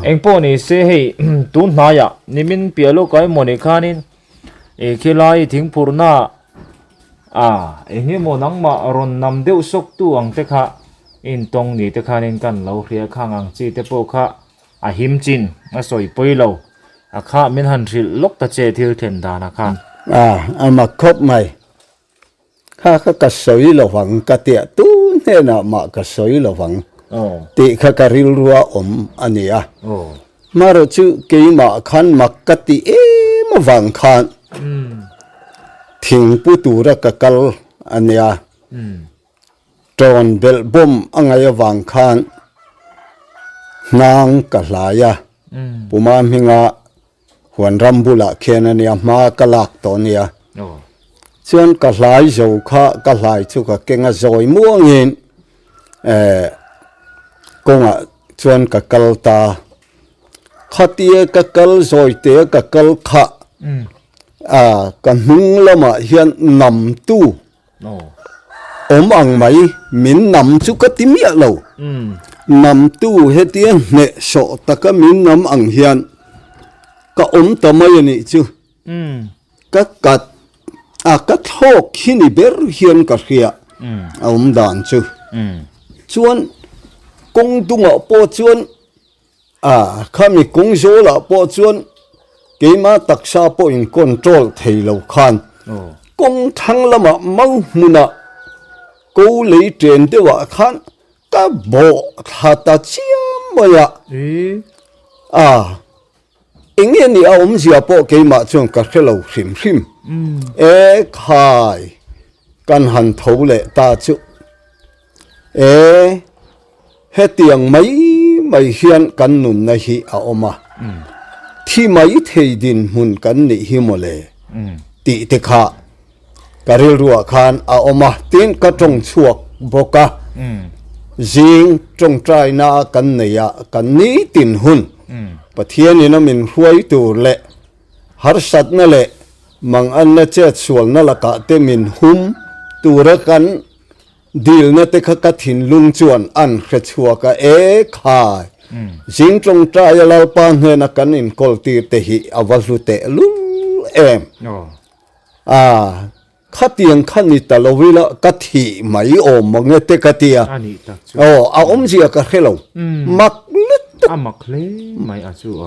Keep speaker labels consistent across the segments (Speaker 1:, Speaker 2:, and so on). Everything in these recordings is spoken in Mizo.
Speaker 1: Engpawh ni se hei tun hnaiah nimin piah lawkah emaw ni khanin ih khilai thingphurhna a eng emaw nangmah rawn nam deuh sawk tu ang te kha intawng ni te khanin kan lo hria khang ang chi te pawh kha a him chin a sawi pawi lo a kha min han hrilh lawk ta che thil thlen dan a kha.
Speaker 2: A a mak khawp mai. Kha kha ka sawi lo vang ka tia tun hnenah mah ka sawi lo vang tih kha ka rilrua awm a ni a. Hmarawh chu keimah khan mak ka ti em avang khan thingpu tura ka kal a nia. Ṭawn belh bawm a ngaih avang khan hnang ka hlai a, Puma hminga huan ram bulah khian a nia, hma ka lak tawh a nia. Chuan ka hlai zo kha ka hlai chu ka keng a zawi muangin eh kawngah chuan ka kal ta. Khatia ka kal zawi te a ka kal kha ah ka hnung lamah hian namtu Awm ang mai, min nam chu ka ti miah lo. Namtu hetia hneh sawh taka min nam ang hian ka awm ta mai a nih chu. Ka kat a, ka thlawk hi ni ber hian ka hria a awm dan chu. Chuan kawng dungah pawh chuan a, khami kawng zawlah pawh chuan Keima taksa pawh in control thei lo khan kawng thlang lamah mau hmunah ko lei ṭen deuhah khan ka bawh thla ta chiam mai a. A, eng nge ni a awmzia pawh keimah chuan ka hre lo hrim hrim. E khai, kan han tho leh ta chu. E, hetiang mai mai hian kan nunna hi a awm a, thi mai thei dinhmun kan nih hi mawle tih te kha ka rilruah khan a awm a, tin ka tawng chhuak bawk a, zing tawngtaina kan nei a, kan nitin hun Pathianin a min hruai tur leh harsatna leh manganna chetsualna lakah te min hum tura kan Dilna te kha ka thinlung chuan an hre chhuak a, E khai! Zing tawngtaia Lalpa hnena kan inkawl tir te hi a va hlu teh lul em! A, khatiang kha ni ta lo ila ka thih mai awm mang e te ka ti a. Aw, a awmzia ka hre lo. Mak lutuk!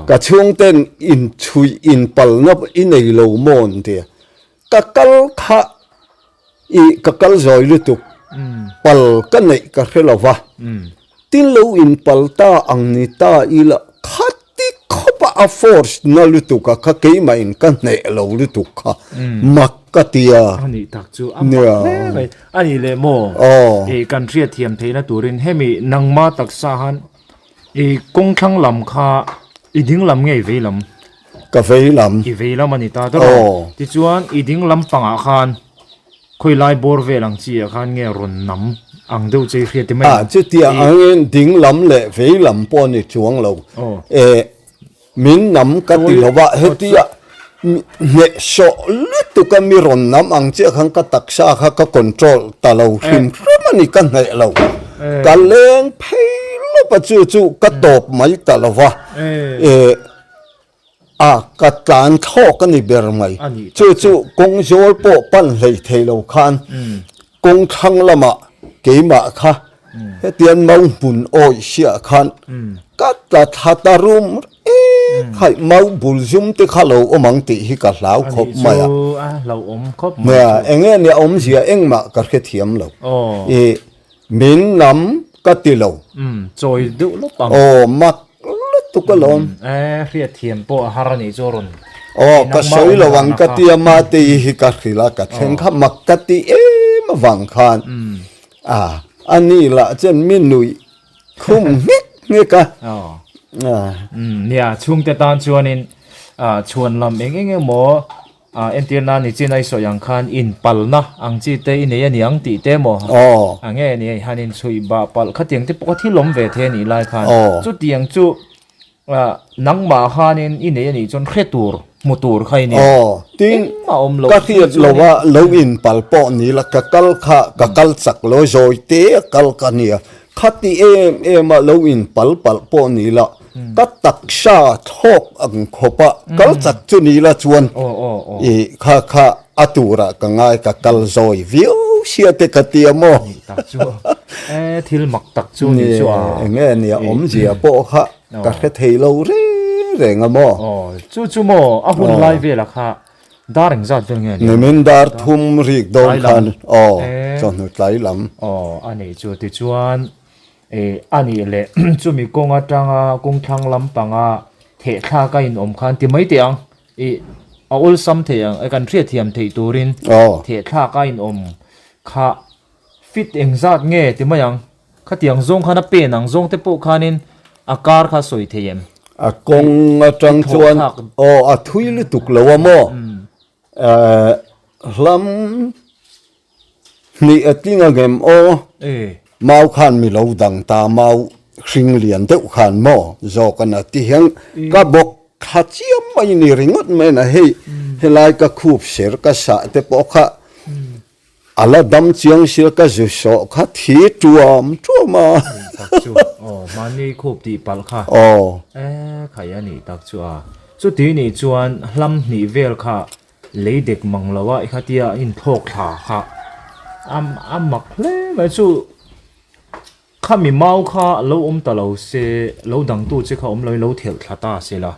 Speaker 2: Ka chhungten inchhuih inpalna i nei lo maw an ti a. Ka kal kha I ka kal zawi lutuk, pal ka neih ka hre lo va, tin lo in pal ta ang ni ta ila khati khawpa a force na lutuk a kha keimah in ka hneh lo lutuk kha mak ka ti a.
Speaker 1: A nih tak chu a mak hle mai. A nih leh maw? I kan hriat thiam theihna turin hemi nangma taksa han I kawng thlang lam kha i ding lam nge i vei lam?
Speaker 2: Ka vei lam.
Speaker 1: I vei lam a ni ta deuh a. Tichuan i ding lam pangah khan khawi lai bawr vel ang chi ah khan nge rawn nam ang deuh che i hriat ti mai
Speaker 2: ang? Chutia angin ding lam leh vei lam pawh a ni chuang lo. E min nam ka ti lo va, hetia hneh sawh lutuk a mi rawn nam ang chiah khan ka taksa kha ka control ta lo hrim hrim a ni ka hneh lo. Ka leng phei lawp a chu chu ka tawp mai ta lo va. E. A, ka tlan thlawk a ni ber mai. Chu chu kawng zawl pawh pan hlei thei lo khan kawng thlang lamah keimah kha hetian mau hmun awih siah khan ka tla thla ta rum em khai mau bul zum te kha lo awm ang tih hi ka hlau khawp mai a. Nia, eng nge nia awmzia engmah ka hrethiam lo. I Min lam ka ti lo.
Speaker 1: Umm, chawi deuh lawp ang.
Speaker 2: Aw, mak lutuk alawm.
Speaker 1: Umm, e, hriatthiam pawh a har a nih chu a rawn.
Speaker 2: Aw, ka sawi lo ang ka ti a, Matei hi ka hrilh a, ka thleng kha mak ka ti em avang khan. A, a ni lah chuan mi nuih khum nghek nghek a.
Speaker 1: Aw. Umm, nia, chhungte tan chuanin chhuan lam eng eng emaw A entir nan ni chin a i sawi ang khan inpalna ang chi te i nei a ni ang tih te maw?
Speaker 2: Aw.
Speaker 1: A nge ni hei han inchhuih bah palh khatiang te pawh kha thil awm ve thei a nih lai khan.
Speaker 2: Aw.
Speaker 1: Chutiang chu nangmah khanin i nei a nih chuan hre tur, hmu tur kha i ni.
Speaker 2: Aw. Tin,
Speaker 1: Engmah awm loh
Speaker 2: ka hriat lo a, lo inpal pawh ni la, ka kal kha, ka kal chak lo, zawi te a kal ka nia. Khati em em a lo inpal palh pawh ni la, ka. taksa thlawk ang khawpa kal chak chu ni la chuan i kha kha a turah ka ngai ka kal zawi viau sia te ka ti a maw.
Speaker 1: Tak chu e thil mak tak chu ni chu a.
Speaker 2: Enge nia awmzia pawh kha ka hre thei lo reng reng a maw.
Speaker 1: Chu chu maw a hun lai velah kha Dar engzat vel nge ni?
Speaker 2: Nimin dar thum rik dawn khan aw chawhnu tlai lam.
Speaker 1: Aw a nih chu tichuan eh a nih leh chumi kawng atanga kawngthlang lampanga thehthlak a inawm khan ti mai teh ang ih a awlsam thei ang kan hriatthiam theih turin thehthlak a inawm kha fit engzat nge ti mai ang. Khatiang zawng khan a pen ang zawng te pawh khanin a kar kha sawi thei em?
Speaker 2: A kawng atang chuan aw a thui lutuk lo a maw? Hlam hnih a tling ang em aw? Mau khan mi lo dang ta mau hring lian deuh khan maw zawk a na ti hian ka bawk thla chiam mai ni ringawt mai na hei helai ka khup ser ka sah te pawh kha A la dam chiang sia ka zu sawh kha thi tuam tuam a.
Speaker 1: Anih tak chu aw mahni khup tih palh kha.
Speaker 2: Aw.
Speaker 1: E khai anih tak chu a. Chuti nih chuan hlam hnih vel kha lei dek mang lo a i khatia inthlawk thla kha a a mak hle mai chu khami mau kha lo awm ta lo se lo dangtu che kha awm lo in lo thelh thla ta se la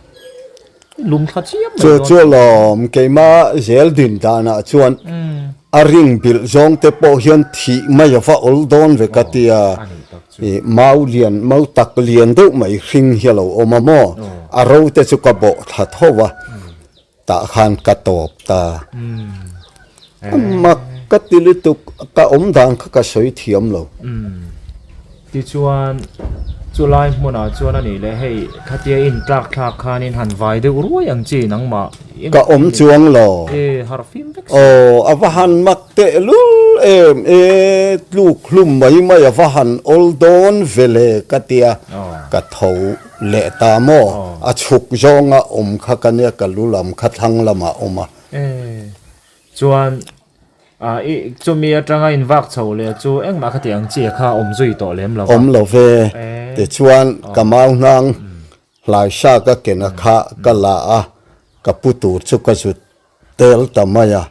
Speaker 1: lum thla chiam mai
Speaker 2: Chu
Speaker 1: dawn.
Speaker 2: chu lawm keimah zel din danah chuan a ring bilh zawng te pawh hian thih mai a va awl dawn ve ka tia ih mau lian mau tak lian deuh mai hring hi a lo awm a maw a ro te chu ka bawh thla tho a tah khan ka tawp ta a mak ka ti lutuk ka awm dan kha ka sawi thiam lo.
Speaker 1: Tichuan chulai hmunah chuan a nih leh hei khatia in tlak thlak khanin han vai deuh ruai ang chi nangmah
Speaker 2: Ka awm chuang lo.
Speaker 1: E harh fim vek
Speaker 2: si. Aw a va han mak teh lul em e tluk hlum mai mai a va han awl dawn ve le ka tia ka tho Leh ta maw? A chhuk zawnga awm kha ka nia, ka lu lam kha thlang lamah awm a.
Speaker 1: E, chuan i chumi atanga in vak chho leh chu engmah kha tih ang chi kha awm zui tawh lem lo va.
Speaker 2: Awm lo ve. Tichuan ka mau hnang hlaisa ka kena kha ka la a, ka pu tur chu ka zut tel ta mai a,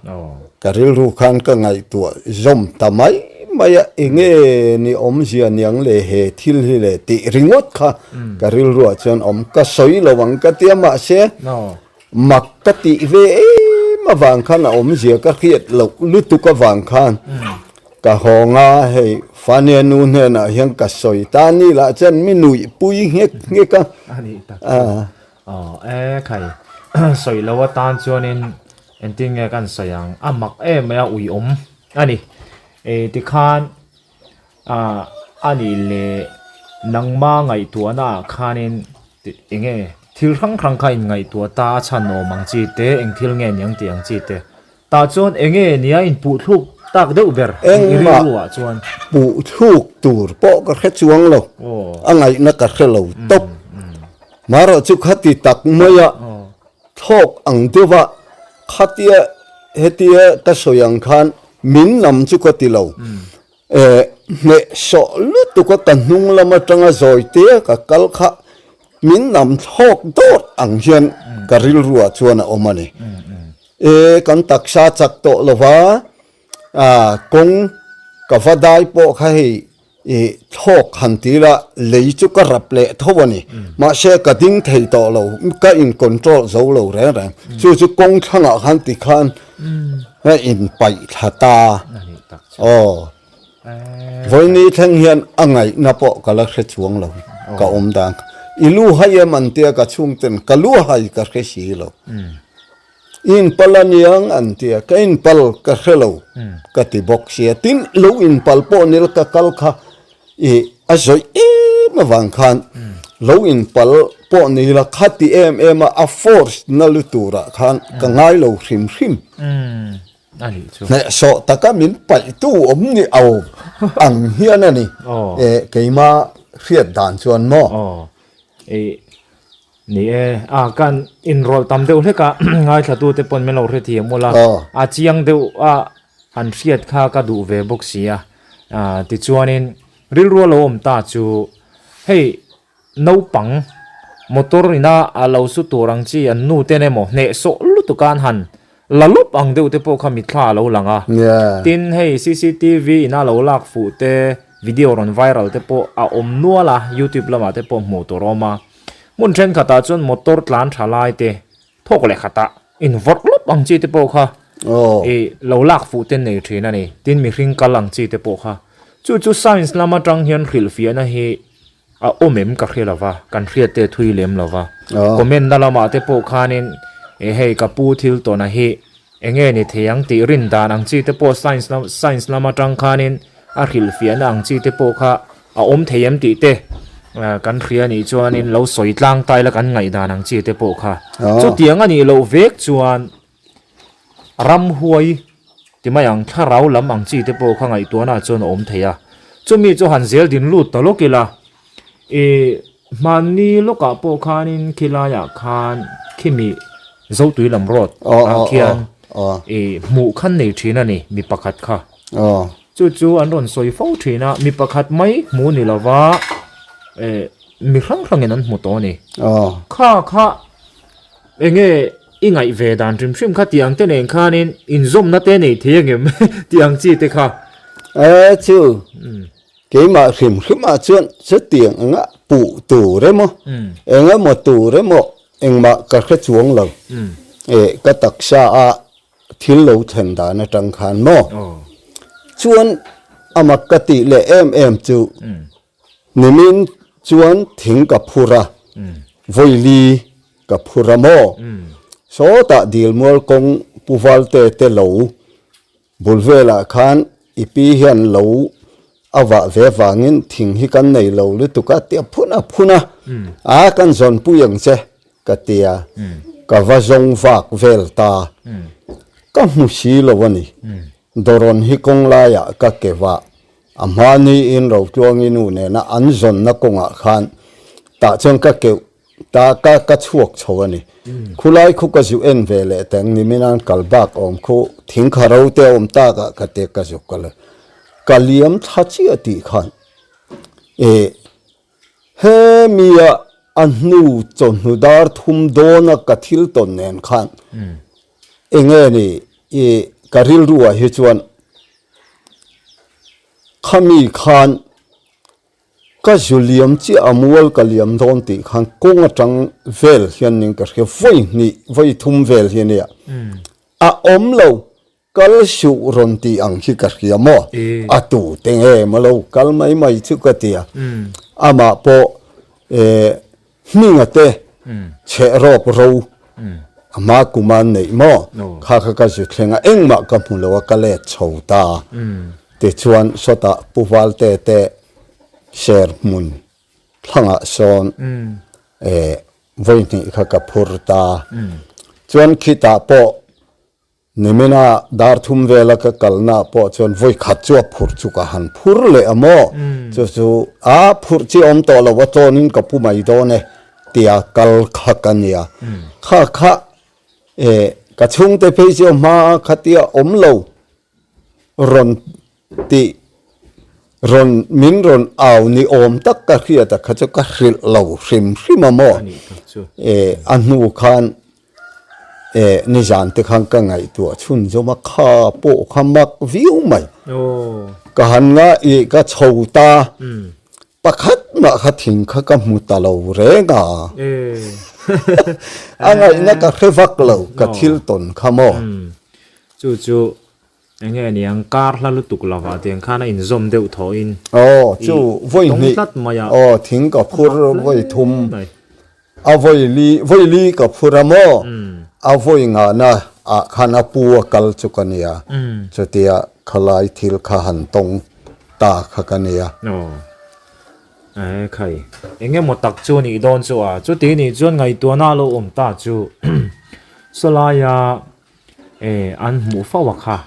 Speaker 2: ka rilru khan ka ngaihtuah zawm ta mai mai a, enge ni awmzia niang le he thil hi le tih ringawt kha ka rilruah chuan awm ka sawi lo ang ka tia mahse mak ka tih ve em avang khan a awmzia ka hriat loh lutuk avang khan ka hawng a, hei Fania nu hnenah hian ka sawi ta ni lah chuan mi nuih pui nghek nghek a.
Speaker 1: Aw e khai sawi lo atan chuanin engtin nge kan sawi ang a mak em mai a ui awm a ni e tikhan ah a nih leh nangma ngaihtuahna ah khanin eng nge thil hrang hrang kha in ngaihtuah ta a chhan awm ang chi te eng thil nge niang tih ang chi te tah chuan eng nge nia in puh thluk tak deuh ber i rilru ah chuan.
Speaker 2: Puh thluk tur pawh ka hre chuang lo a ngaihna ka hre lo tawp. Marawh chu khati tak maia thlawk ang deuha khatia hetia ka sawi ang khan min lam chu ka ti lo. Eh, hneh sawh lutuka ka hnung lam atanga zawi te ka kal kha min lam thlawk dawt ang hian ka rilruah chuan a awm a ni. Eh, kan taksa chak tawh lova, ah, kawng ka va dai pawh kha hei I thlawk han ti ila lei chu ka rap leh tho a ni. Mahse ka ding thei tawh lo, ka in control zo lo reng reng. Chu chu kawng thlangah khan ti khan a in paih thla ta. Aw. Vawini thleng hian a ngaihna pawh ka la hre chuang lo, ka awm dan kha. I lu hai em an tia ka chhungten ka lu hai ka hre si lo. I inpal a niang an ti a, ka inpal ka hre lo ka ti bawk sia, tin lo inpal pawh nil ka kal kha i a zawih em avang khan lo inpal pawh ni la kha ti em em a, a force na lu turah khan ka ngai lo hrim hrim. Hnehsawh taka min paihtu awm ni au ang hian a ni, keima hriat dan chuan maw?
Speaker 1: Ni e, a kan inrawlh tam deuh hlek a, ngaithlatute pawn min lo hrethiam ula, a chiang deuh a han hriat kha ka duh ve bawk si a, tichuanin rilru a lo awm ta chu hei naupang Motor ina a lo su tur ang chi an nu ten emaw hnehsawh lutuk a an han la lawp ang deuh te pawh kha mitthla a lo lang a. Tin, hei cctv ina lo lak fuh te, video rawn viral te pawh a awm nual a, youtube lamah te pawh hmuh tur a awm a. Hmun thenkhatah chuan motor tlan tha lai te, thawk leh khatah invawrh lawp ang chi te pawh kha i lo lak fuh te nei thin a ni. Tin, mihring kal ang chi te pawh kha. Chu chu science lam atang hian hrilhfiahna hi A awm em ka hre lova, kan hriat te thui lem lova. Comment na lamah te pawh khanin e hei ka pu thil tawna hi enge ni thei ang tih rin dan ang chi te pawh science lam science lam atang khanin a hrilhfiahna ang chi te pawh kha a awm thei em tih te kan hria nih chuanin lo sawi tlang tai la kan ngaihdan ang chi te pawh kha. Chutiang a nih loh vek chuan Ramhuai ti mai ang, thlarau lam ang chi te pawh kha ngaihtuahna chuan a awm thei a. Chumi chu han zel din lut ta lawk ila, i hmanni lawkah pawh khanin khilaiah khan khimi Zotui lam road ah khian i hmuh khan nei thin a ni, mi pakhat kha. Chu chu an rawn sawi fo thin a, mi pakhat mai hmu ni lova mi hrang hrangin an hmu tawh a ni. Kha kha Enge i ngaih ve dan hrim hrim kha tih ang te nen khanin inzawmna te nei thei angem tih ang chi te kha.
Speaker 2: E chu, keimah hrim hrimah chuan chutiang anga puh tur emaw, engemaw tur emaw engmah ka hre chuang lo. E ka taksa a thil lo thlen dan atang khan maw? Chuan amak ka tih leh em em chu Nimin chuan thing ka phur a, vawili ka phur a maw? Sawtah Dilmual kawng Pu Valte te lo bul velah khan i pi hian lo a vah ve vangin thing hi kan nei lo lutuk a tia phun a phun a, a kan zawnpui ang che ka tia, ka va zawng vak vel ta, ka hmu si lo a ni. Dawrawn hi kawng laiah ka ke vah. A hmaniin Rotluangi nu nena an zawnna kawngah khan tah chuan ka keuh ta ka ka chhuak chho a ni. Khulai khu ka zu en ve leh teng nimin an kal bak awm khu thing kha ro te a awm takah ka te ka zu kal a. Ka liam thla chiah tih khan e he mia a hnu chawhnu dar thum dawna ka thil tawn nen khan enge ni i ka rilruah hi chuan Khami khan ka zu liam chiah a mual ka liam dawn tih khan kawng atang vel hian ning ka hria vawi hnih vawi thum vel hi ania a awm lo kal suh rawn tih ang hi ka hria maw a tu te nge maw lo kal mai mai chu ka ti a amah pawh eh Hminga te chheh rawk ro a hma kum a neih maw? Kha kha ka zu thleng a, engmah ka hmu lo a, ka let chho ta. Tichuan sawtah Pu Valte te ser hmun thlangah sawn vawi hnih kha ka phur ta. Chuan khitah pawh Nimina dar thum vela ka kalna pawh chuan vawi khat chu a phurh chu ka han phur leh a maw? Chu chu a phurh chi awm tawh lo a tawnin ka pu mai dawn e tia kal kha ka nia. Kha kha e ka chhungte phei chu a hma khatia awm lo rawn tih rawn min rawn au ni awm tak ka hriat a kha chu ka hrilh lo hrim hrim a maw? E a hnu khan Eh, nizan te khan ka ngaihtuah chhun zawm a, kha pawh kha mak viau mai. Ka han nga i ka chho ta, pakhat mah kha thing kha ka hmu ta lo reng a. A ngaihna ka hre vak lo, ka thil tawn kha maw.
Speaker 1: Chu chu enge niang kar hla lutuk lovah tiang khan a inzawm deuh thawhin
Speaker 2: Aw, chu vawi hnih, aw thing ka phur vawi thum. A vawi li, vawi li ka phur a maw? A vawi ngahna ah khan a pu a kal chu ka nia. Chutia khalai thil kha han tawng ta kha ka nia.
Speaker 1: Aw. E khai. Eng emaw tak chu nih dawn chu a. Chuti nih chuan ngaihtuahna a lo awm ta chu sawlaia e an hmuh fo a kha.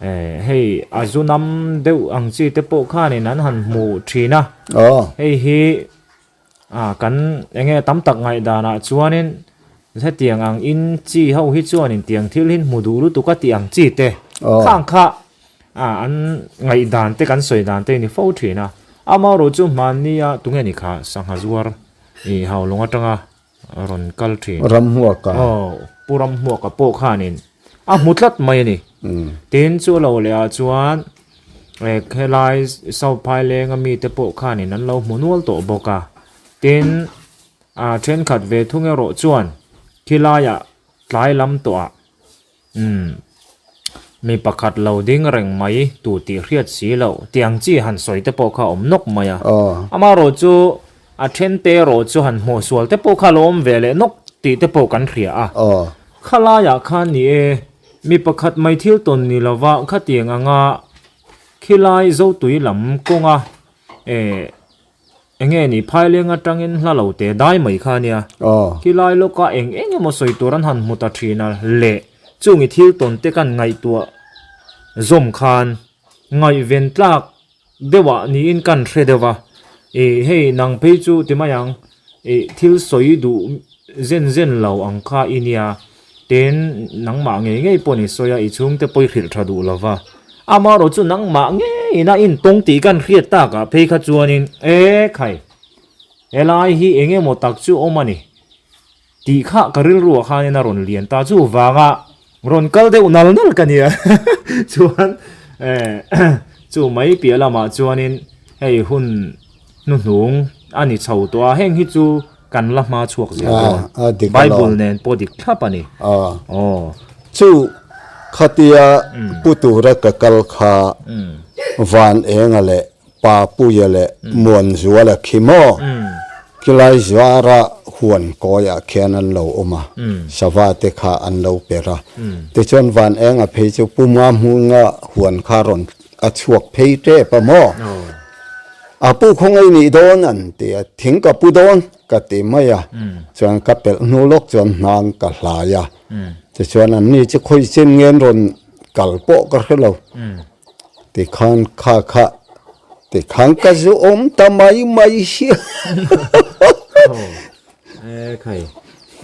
Speaker 1: E hei a zu nam deuh ang chi te pawh khanin an han hmu thin a.
Speaker 2: Aw.
Speaker 1: Hei hi A kan enge tam tak ngaihdanah chuanin hetiang ang in chi ho hi chuanin tiang thil hi hmu duh lutuk a tih ang chi te khang kha a an ngaihdan te kan sawi dan te ni fo thin a. Amaherawhchu hmannia tunge ni kha sangha zuar. I Haulawng atanga rawn kal thin.
Speaker 2: Ramhmuaka.
Speaker 1: Aw, Pu Ramhmuaka pawh khanin a hmu tlat mai a ni. Tin, chu lo leh ah chuan helai South Phaileng a mite pawh khanin an lo hmu nual tawh bawk a. Tin, a thenkhat ve thung erawh chuan khilaiah tlai lam tawhah Umm. Mi pakhat lo ding reng mai tu tih hriat si loh tiang chi han sawi te pawh kha a awm nawk mai a. Amaherawh chu a then te erawh chu han hmuh sual te pawh kha a lo awm ve leh nawk tih te pawh kan hria a. Khalaiah khan ni e, mi pakhat mai thil tawn ni lova khatiang anga khilai Zotui lam kawnga eh Enge ni phaileng atangin hla lo te dai mai kha ania. Khilai lawka eng eng emaw sawi tur an han hmu ta thin a le. Chung i thil tawn te kan ngaihtuah zawm khan ngaihven tlak deuhah niin kan hre deuh a. I hei nang phei chu ti mai ang i thil sawi duh zen zen lo ang kha i nia. Tin nangmah ngei ngei pawh ni sawi a i chhungte pawh i hrilh tha duh lova. Amaherawh chu nangmah ngeiin a intawng tih kan hriat takah phei kha chuanin e khai helai hi eng emaw tak chu awm a ni tih kha ka rilruah khanin a rawn lian ta chu vanga rawn kal deuh nal nal ka nia chuan e chu mai piah lamah chuanin hei hun hnuhnung a ni chho tawh a heng hi chu Kan la hma chhuak zel dawn. Bible nen pawh dik thlap a ni. Aw.
Speaker 2: Chu khatia pu tura ka kal kha Van Enga leh Pa Puia leh Muanzuala khi maw? Khilai zuara huan kawiah khian an lo awm a, sava te kha an lo per a. Tichuan Van Enga phei chu Pu Mahmunga huan kha rawn a chhuak phei tep a maw? A pu khawngaih nih dawn an ti a, thing ka pu dawn ka ti mai a, chuan ka pelh hnu lawk chuan hnang ka hlai a, tichuan an ni chu khawi chin nge an rawn kal pawh ka hre lo, tikhan kha kha tikhan ka zu awm ta mai mai hi.
Speaker 1: E khai,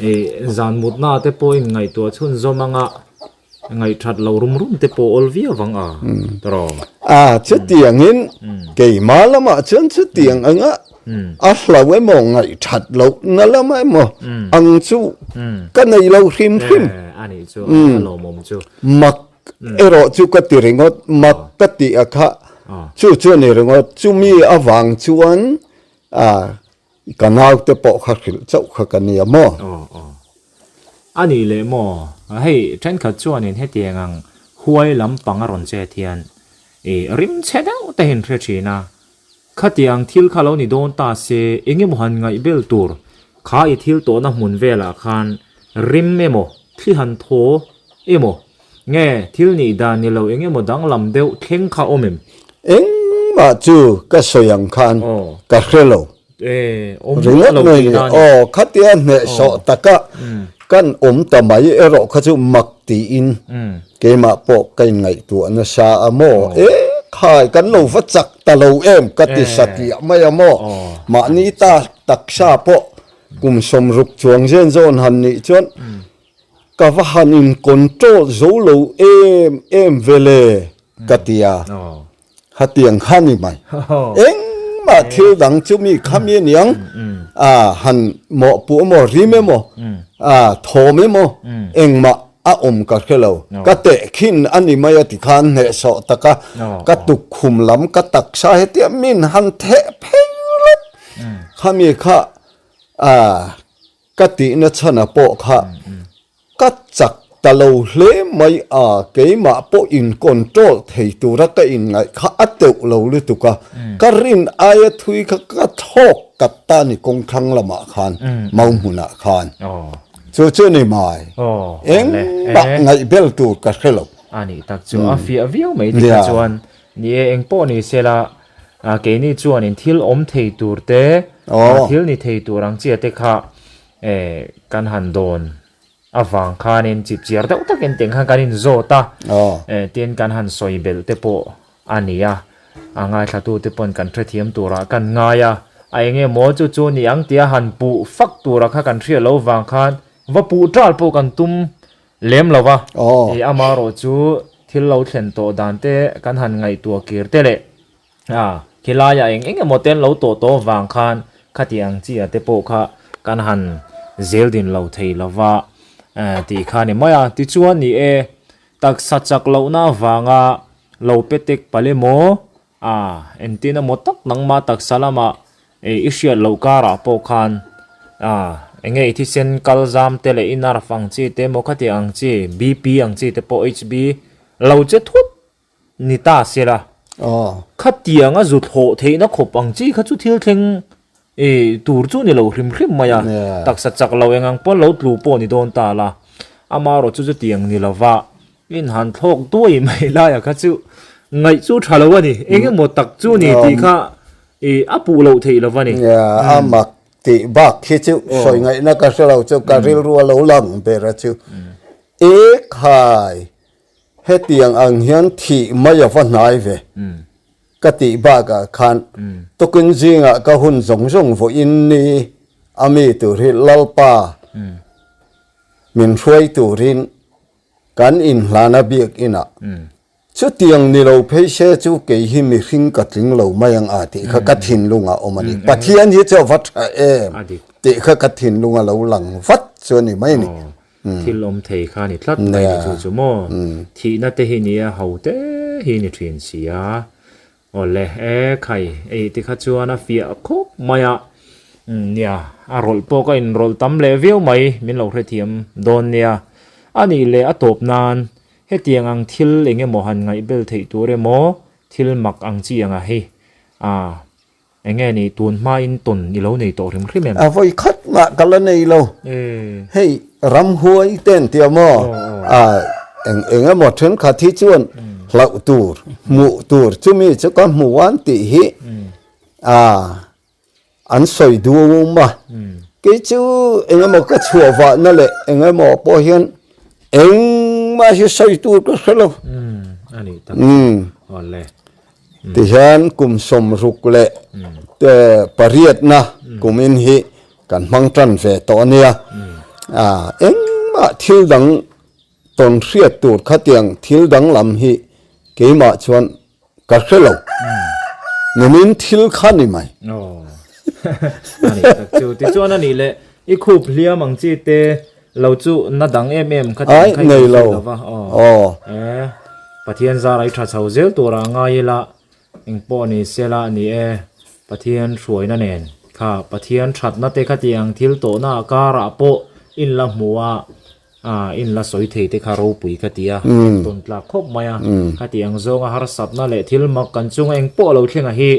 Speaker 1: e zan mutna te pawhin ngaihtuah chhunzawm anga Ngaihthat lo rum rum te pawh awl viau vang a, tawrh.
Speaker 2: A, chutiangin keimah lamah chuan chutiang anga a hlau emaw ngaihthat lohna lamah emaw ang chu ka nei lo hrim hrim.
Speaker 1: A nih chu, a lawmawm chu.
Speaker 2: Mak erawh chu ka ti ringawt, mak ka tih a kha chu chu a ni ringawt. Chumi avang chuan Ka naute pawh kha hrilh chauh kha ka nia maw?
Speaker 1: Aw aw. A nih leh maw? Hei thenkhat chuanin hetiang ang huai lampang a rawn chet hian i rim chhe deuh te hin hre thin a. Khatiang thil kha lo ni dawn ta se eng emaw han ngaih bel tur kha i thil tawhna hmun velah khan rim emaw thli han thaw emaw nge thil nih dan ni lo eng emaw danglam deuh thleng kha awm em?
Speaker 2: Engmah chu ka sawi ang khan ka hre lo. Ringawt mai ni. Aw, khatia hnehsawh taka kan awm ta mai erawh kha chu mak tiin keimah pawh ka inngaihtuah nasa a maw? E khai, kan lo va chak ta lo em ka ti satliah mai a maw? Mahni ta taksa pawh kum 60 chuang zen zawn han nih chuan Ka va han in control zo lo em em ve le ka ti a, hetiang kha ni mai. Engmah thil dang chu mi kha mi aniang a han mawhpuh emaw rim emaw a thawm emaw engmah a awm ka hre lo. Ka tehkhin a ni mai a ti khan hnehsawh taka ka tukkhum lam ka taksa hetia min han theh phei lawp khami kha a Ka tihna chhana pawh kha ka chak ta lo hle mai a, keimah pawh in control thei tura ka inngaih kha a teuh lo lutuk a, ka rin aia thui kha ka thlawk kat ta ni kawngthlang lamah khan, mau hmunah khan. Chu chu ni mai, engmah ngaih bel tur ka hre lo.
Speaker 1: A nih tak chu a fiah viau mai tikha chuan ni e, engpawh ni sela Keini chuanin thil awm thei tur te, thil ni thei tur ang chiah te kha kan han dawn avang khanin chip chiar deuh takin teng khan kan inzawt a, tin kan han sawi belh te pawh a ni a, a ngaithlatu te pawn kan hrethiam turah kan ngai a, a eng emaw chu chu ni ang tia han puh fak tura kha kan hriat loh vang khan va puh ṭal pawh kan tum Lem lo va, i amarawh chu thil lo thlen tawh dan te kan han ngaihtuah kir te leh a khilaiah eng eng emaw te an lo tawh tawh vang khan Khati ang chi ah te pawh kha kan han zel din lo thei lova tih kha a ni mai a. Tichuan ni e, taksa chak lohna avanga lo pe tek palh emaw, a entin emaw tak nangmah taksa lamah i hriat loh karah pawh khan a enge i thisen kal zam te leh i nerve ang chi te emaw khati ang chi BP ang chi te pawh HB lo che thut ni ta se la. Khatianga zu thlawh theihna khawp ang chi kha chu thil thleng tur chu ni lo hrim hrim mai a. Taksa chak lo eng ang pawn lo tlu pawh ni dawn ta la. Amaherawh chu chutiang ni lova in han thlawk duai mai laia kha chu ngaih chu tha lo a ni. Eng emaw tak chu ni tih kha a puh loh theih lo a ni.
Speaker 2: A mak tih bak khi chu sawi ngaihna ka hre lo chu ka rilru a lo lang ber a chu. Ekhai! Hetiang ang hian thih mai a va hnai ve ka tih bakah khan tukin zingah ka hun zawng zawng vawiin ni a mi tur hi Lalpa min hruai turin kan inhlana biakinah chutiang ni lo phei se chu kei hi mihring ka tling lo mai ang a tih kha ka thinlung a awm a ni. Pathian hi chu a va tha em tih kha ka thinlung a lo lang vat chu a ni mai a ni.
Speaker 1: Thil awm thei kha ni tlat mai ni chu chu maw? Thihna te hi nia ho te hi ni thin si a. Awle e khai ei ti kha chuan a fiah khawp mai a. Nia a rawlh pawh ka inrawlh tam leh viau mai min lo hrethiam dawn nia. A nih leh a tawp nan hetiang ang thil eng emaw han ngaihbel theih tur emaw thil mak ang chi anga hei a Eng nge ni tun hmain tawn i lo nei tawh hrim hrim em?
Speaker 2: A vawi khat mah ka la nei lo. Hei ramhuai te an tia maw? A eng eng emaw thenkhat hi chuan hlauh tur, hmuh tur chumi chu ka hmu an tih hi a an sawi duam a. Kei chu eng emaw ka chhuah vahna leh eng emaw pawh hian engmah hi sawi tur ka hre lo.
Speaker 1: A nih tak. Awle.
Speaker 2: Tihian kum 68 na kumin hi kan hmang tan ve tawh a nia. Engmah thil dang tawn hriat tur khatiang thil dang lam hi keimah chuan ka hre lo. Nimin thil kha ni mai.
Speaker 1: A nih tak chu. Tichuan a nih leh i khup hliam ang chi te Lo chu na dang em em kha tiang kha i nei lo va aw e Pathian zar ai tha chho zel tura ngai ila eng pawh ni sela ni e Pathian hruaina nen kha Pathian thatna te kha tiang thil tawhna karah pawh in la hmu a a in la sawi thei te kha ropui ka ti a tawn tlak khawp mai a kha tiang zawnga harsatna leh thil mak kan chunga eng pawh lo thlenga hi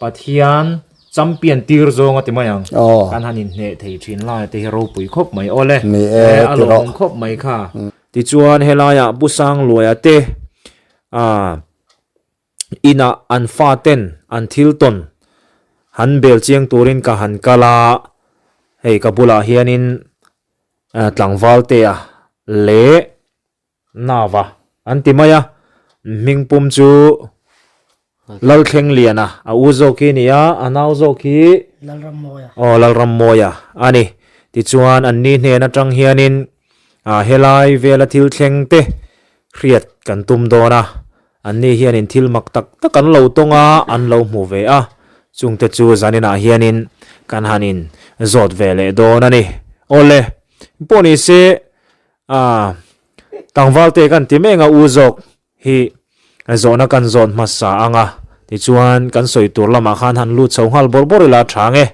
Speaker 1: Pathian Champion tir zawng a ti mai ang. Kan han inhneh thei thin lai te hi ropui khawp mai aw le.
Speaker 2: Ni e,
Speaker 1: a lawmawm khawp mai kha. Tichuan helaiah Pu Sangluaia te inah an faten an thil tawn han bel chiang turin ka han kal a, hei ka bulah hianin tlangval te a leh Nava an ti mai a, hming pum chu Lalthlengliana a u zawk hi a ni a, a nau zawk hi
Speaker 3: Lalrammawia.
Speaker 1: Aw Lalrammawia a ni. Tichuan an ni hnen atang hianin helai vela thil thleng te hriat kan tum dawn a, an ni hianin thil mak tak tak an lo tawng a, an lo hmu ve a, chungte chu zaninah hianin kan han in zawt ve leh dawn a ni. Awle, pawh ni se A, tlangval te kan ti mek a u zawk hi zawhna kan zawt hmasa ang a, tichuan kan sawi tur lamah khan han lut chho nghal bawrh bawrh ila a tha nge.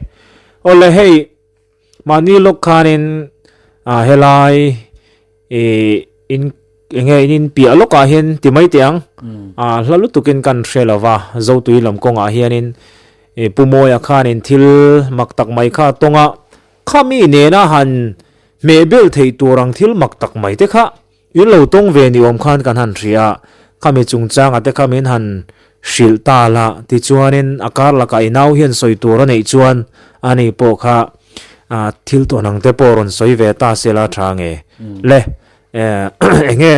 Speaker 1: Awle hei mahni lawk khanin a helai ih in eng nge in inpiah lawkah hian ti mai teh ang a hla lutukin kan hre lo va Zotui lam kawngah hianin ih Pu Mawia khanin thil mak tak mai kha a tawng a, Khami nena han hmeh bel theih tur ang thil mak tak mai te kha in lo tawng ve ni awm khan kan han hria a, khami chungchanga te kha min han hrilh ta la tichuanin a kar lakah i nau hian sawi tur a neih chuan ani pawh kha thil tawn ang te pawh rawn sawi ve ta se la tha nge le enge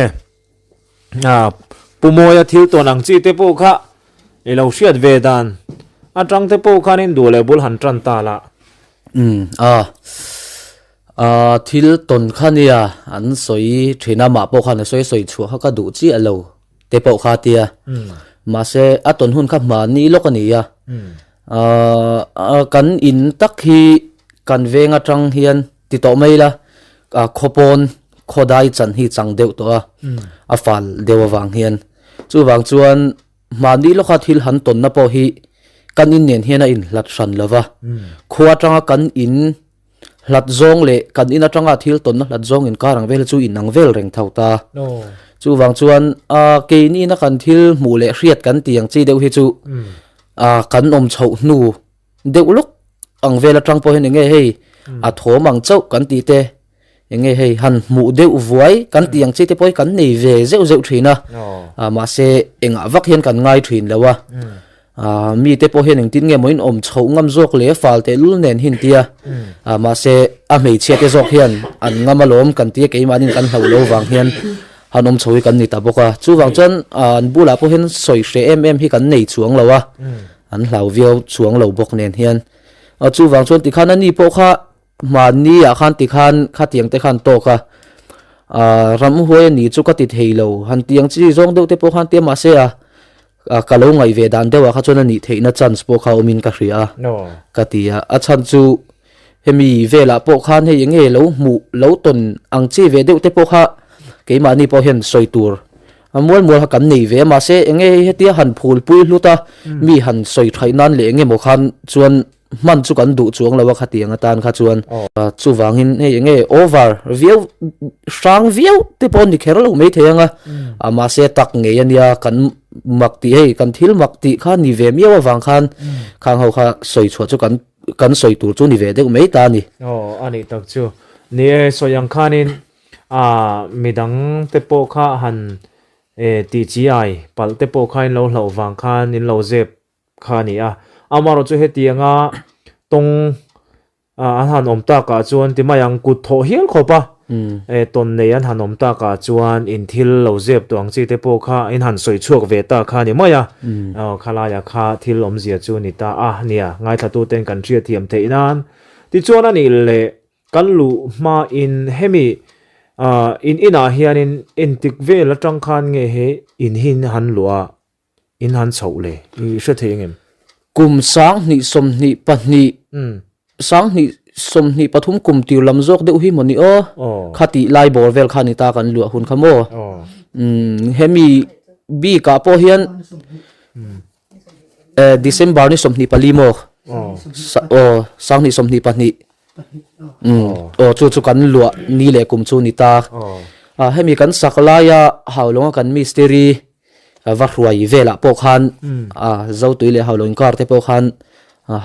Speaker 1: Pu Mawia thil tawn ang chi te pawh kha i lo hriat ve dan atang te pawh khanin duh leh bul han tan ta la.
Speaker 4: Umm a a thil tawn kha nia an sawi thin a mah pawh khan a sawi sawi chhuah kha ka duh chiah lo te pawh kha tia mahse a tawn hun kha hmani lawk a ni a. Ahh kan in tak hi kan veng atang hian ti tawh mai ila khawpawn khawdai chan hi chang deuh tawh a, a fal deuh avang hian. Chuvang chuan mahni lawka thil han tawnna pawh hi kan in nen hian a inhlat hran lo va, khua atanga kan in hlat zawng leh kan in atanga thil tawnna hlat zawng inkar ang vel hi chu inang vel reng tho ta. Chuvang chuan ah keini ina kan thil hmuh leh hriat kan tih ang chi deuh hi chu ah kan awm chhoh hnu deuh lawk ang vel atang pawh hian enge hei a thawm ang chauh kan tih te enge hei han hmuh deuh vuai kan tih ang chi te pawh hi kan nei ve zeuh zeuh thin a ah mahse engah vak hian kan ngai thin lo a. Aaa mite pawh hian engtin nge maw in awm chhoh ngam zawk leh fal teh lul nen hi an ti a, aa mahse a hmeichhia te zawk hian an ngam alawm kan ti a keimahni kan hlauh lo vang hian han awm chho hi kan ni ta bawk a, chuvang chuan aa an bulah pawh hian sawi hreh em em hi kan nei chuang lo a, an hlau viau chuang lo bawk nen hian, aa chuvang chuan tikhan ani pawh kha Mahni ah khan tikhan khatiang te khan tawk a, aah ramhuai a ni chu ka ti thei lo, han tiang chi zawng deuh te pawh khan tia mahse a ka lo ngaih ve dan deuh ah kha chuan a nih theihna chance pawh kha awmin ka hria a ka ti a, a chhan chu hemi velah pawh khan hei eng nge lo hmuh lo tawn ang chi ve deuh te pawh kha keimahni pawh hian sawi tur a mual mual kha kan nei ve a mahse eng nge hei hetia han phul pui hlut a mi han sawi thaih nan leh eng emaw khan chuan hman chu kan duh chuang lo a khatiang atan kha chuan chuvangin hei enge over viau hrang viau te pawh ni kher lo mai thei anga a mahse tak ngei ania kan mak tih hei kan thil mak tih kha ni ve miau avang khan khang ho kha sawi chhuah chu kan kan sawi tur chu ni ve deuh mai ta a ni.
Speaker 1: Aw a nih tak chu ni e sawi ang khanin a midang te pawh kha han e tih chi ai palh te pawh kha in lo hlauh vang khan in lo zep kha a ni a. Amaherawh chu hetianga tawng an han awm takah chuan ti mai ang kut thawh hial khawp a, tawn nei an han awm takah chuan in thil lo zep tawh ang chi te pawh kha in han sawi chhuak ve ta kha a ni mai a. Khalaiah kha thil awmzia chu ni ta a nia, ngaithlatuten kan hriatthiam theih nan. Tichuan a nih leh kan luh hmain hemi in inah hianin entik vel atang khan nge he in hi han luh a? In han chhoh le, i hre thei engem?
Speaker 4: Kum 2022, 2023 kum tir lam zawk deuh hi maw ni aw? Kha tih lai bawr vel kha ni ta kan luah hun kha maw? Hemi bikah pawh hian December ni 24 maw? Aw, 2022. Aw chu chu kan luah ni leh kum chu ni ta. Hemi kan sak laia Haulawng a kan mistiri va hruai velah pawh khan a Zotui leh Haulawng inkar te pawh khan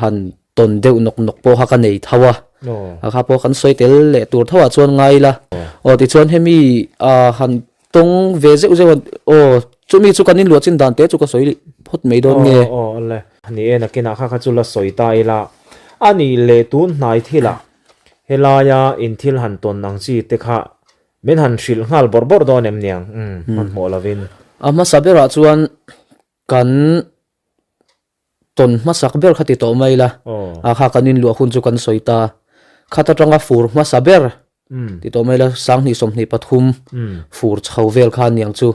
Speaker 4: han tawn deuh nawk nawk pawh kha ka nei tho a, a kha pawh kan sawi tel leh tur tho ah chuan ngai ila. Aw tichuan hemi han tawng ve zeuh zeuh a, aw chumi chu kan inluah chin dan te chu ka sawi phawt mai dawn nge.
Speaker 1: Aw aw le, ni e nakinah kha kha chu la sawi ta ila, a nih leh tun hnai thilah helaia in thil han tawn ang chi te kha Min han hrilh nghal bawrh bawrh dawn em niang? Umm, hmanhmawh lovin.
Speaker 4: A hmasa berah chuan kan tawn hmasak ber kha ti tawh mai ila, a kha kan inluah hun chu kan sawi ta. Khat atanga fur hmasa ber ti tawh mai ila, 2023 fur chho vel kha aniang chu.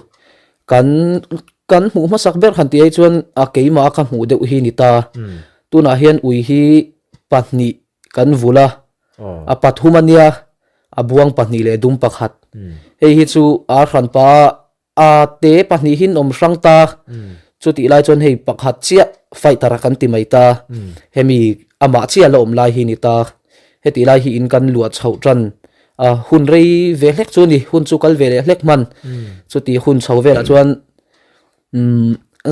Speaker 4: Kan kan hmuh hmasak ber han tih ai chuan a keimah a ka hmuh deuh hi ni ta. Tunah hian ui hi pahnih kan vul a, a pathum a nia, a buang pahnih leh dum pakhat. Hei hi chu a hranpa a te pahnih hi an awm hrang ta, chutih lai chuan hei pakhat chiah fighter a kan ti mai ta, hemi amah chiah la awm lai hi ni ta. Hetih lai hi in kan luah chhoh tan a hun rei ve hlek chu a ni, hun chu kal ve leh hlek hman. Chutih hun chho velah chuan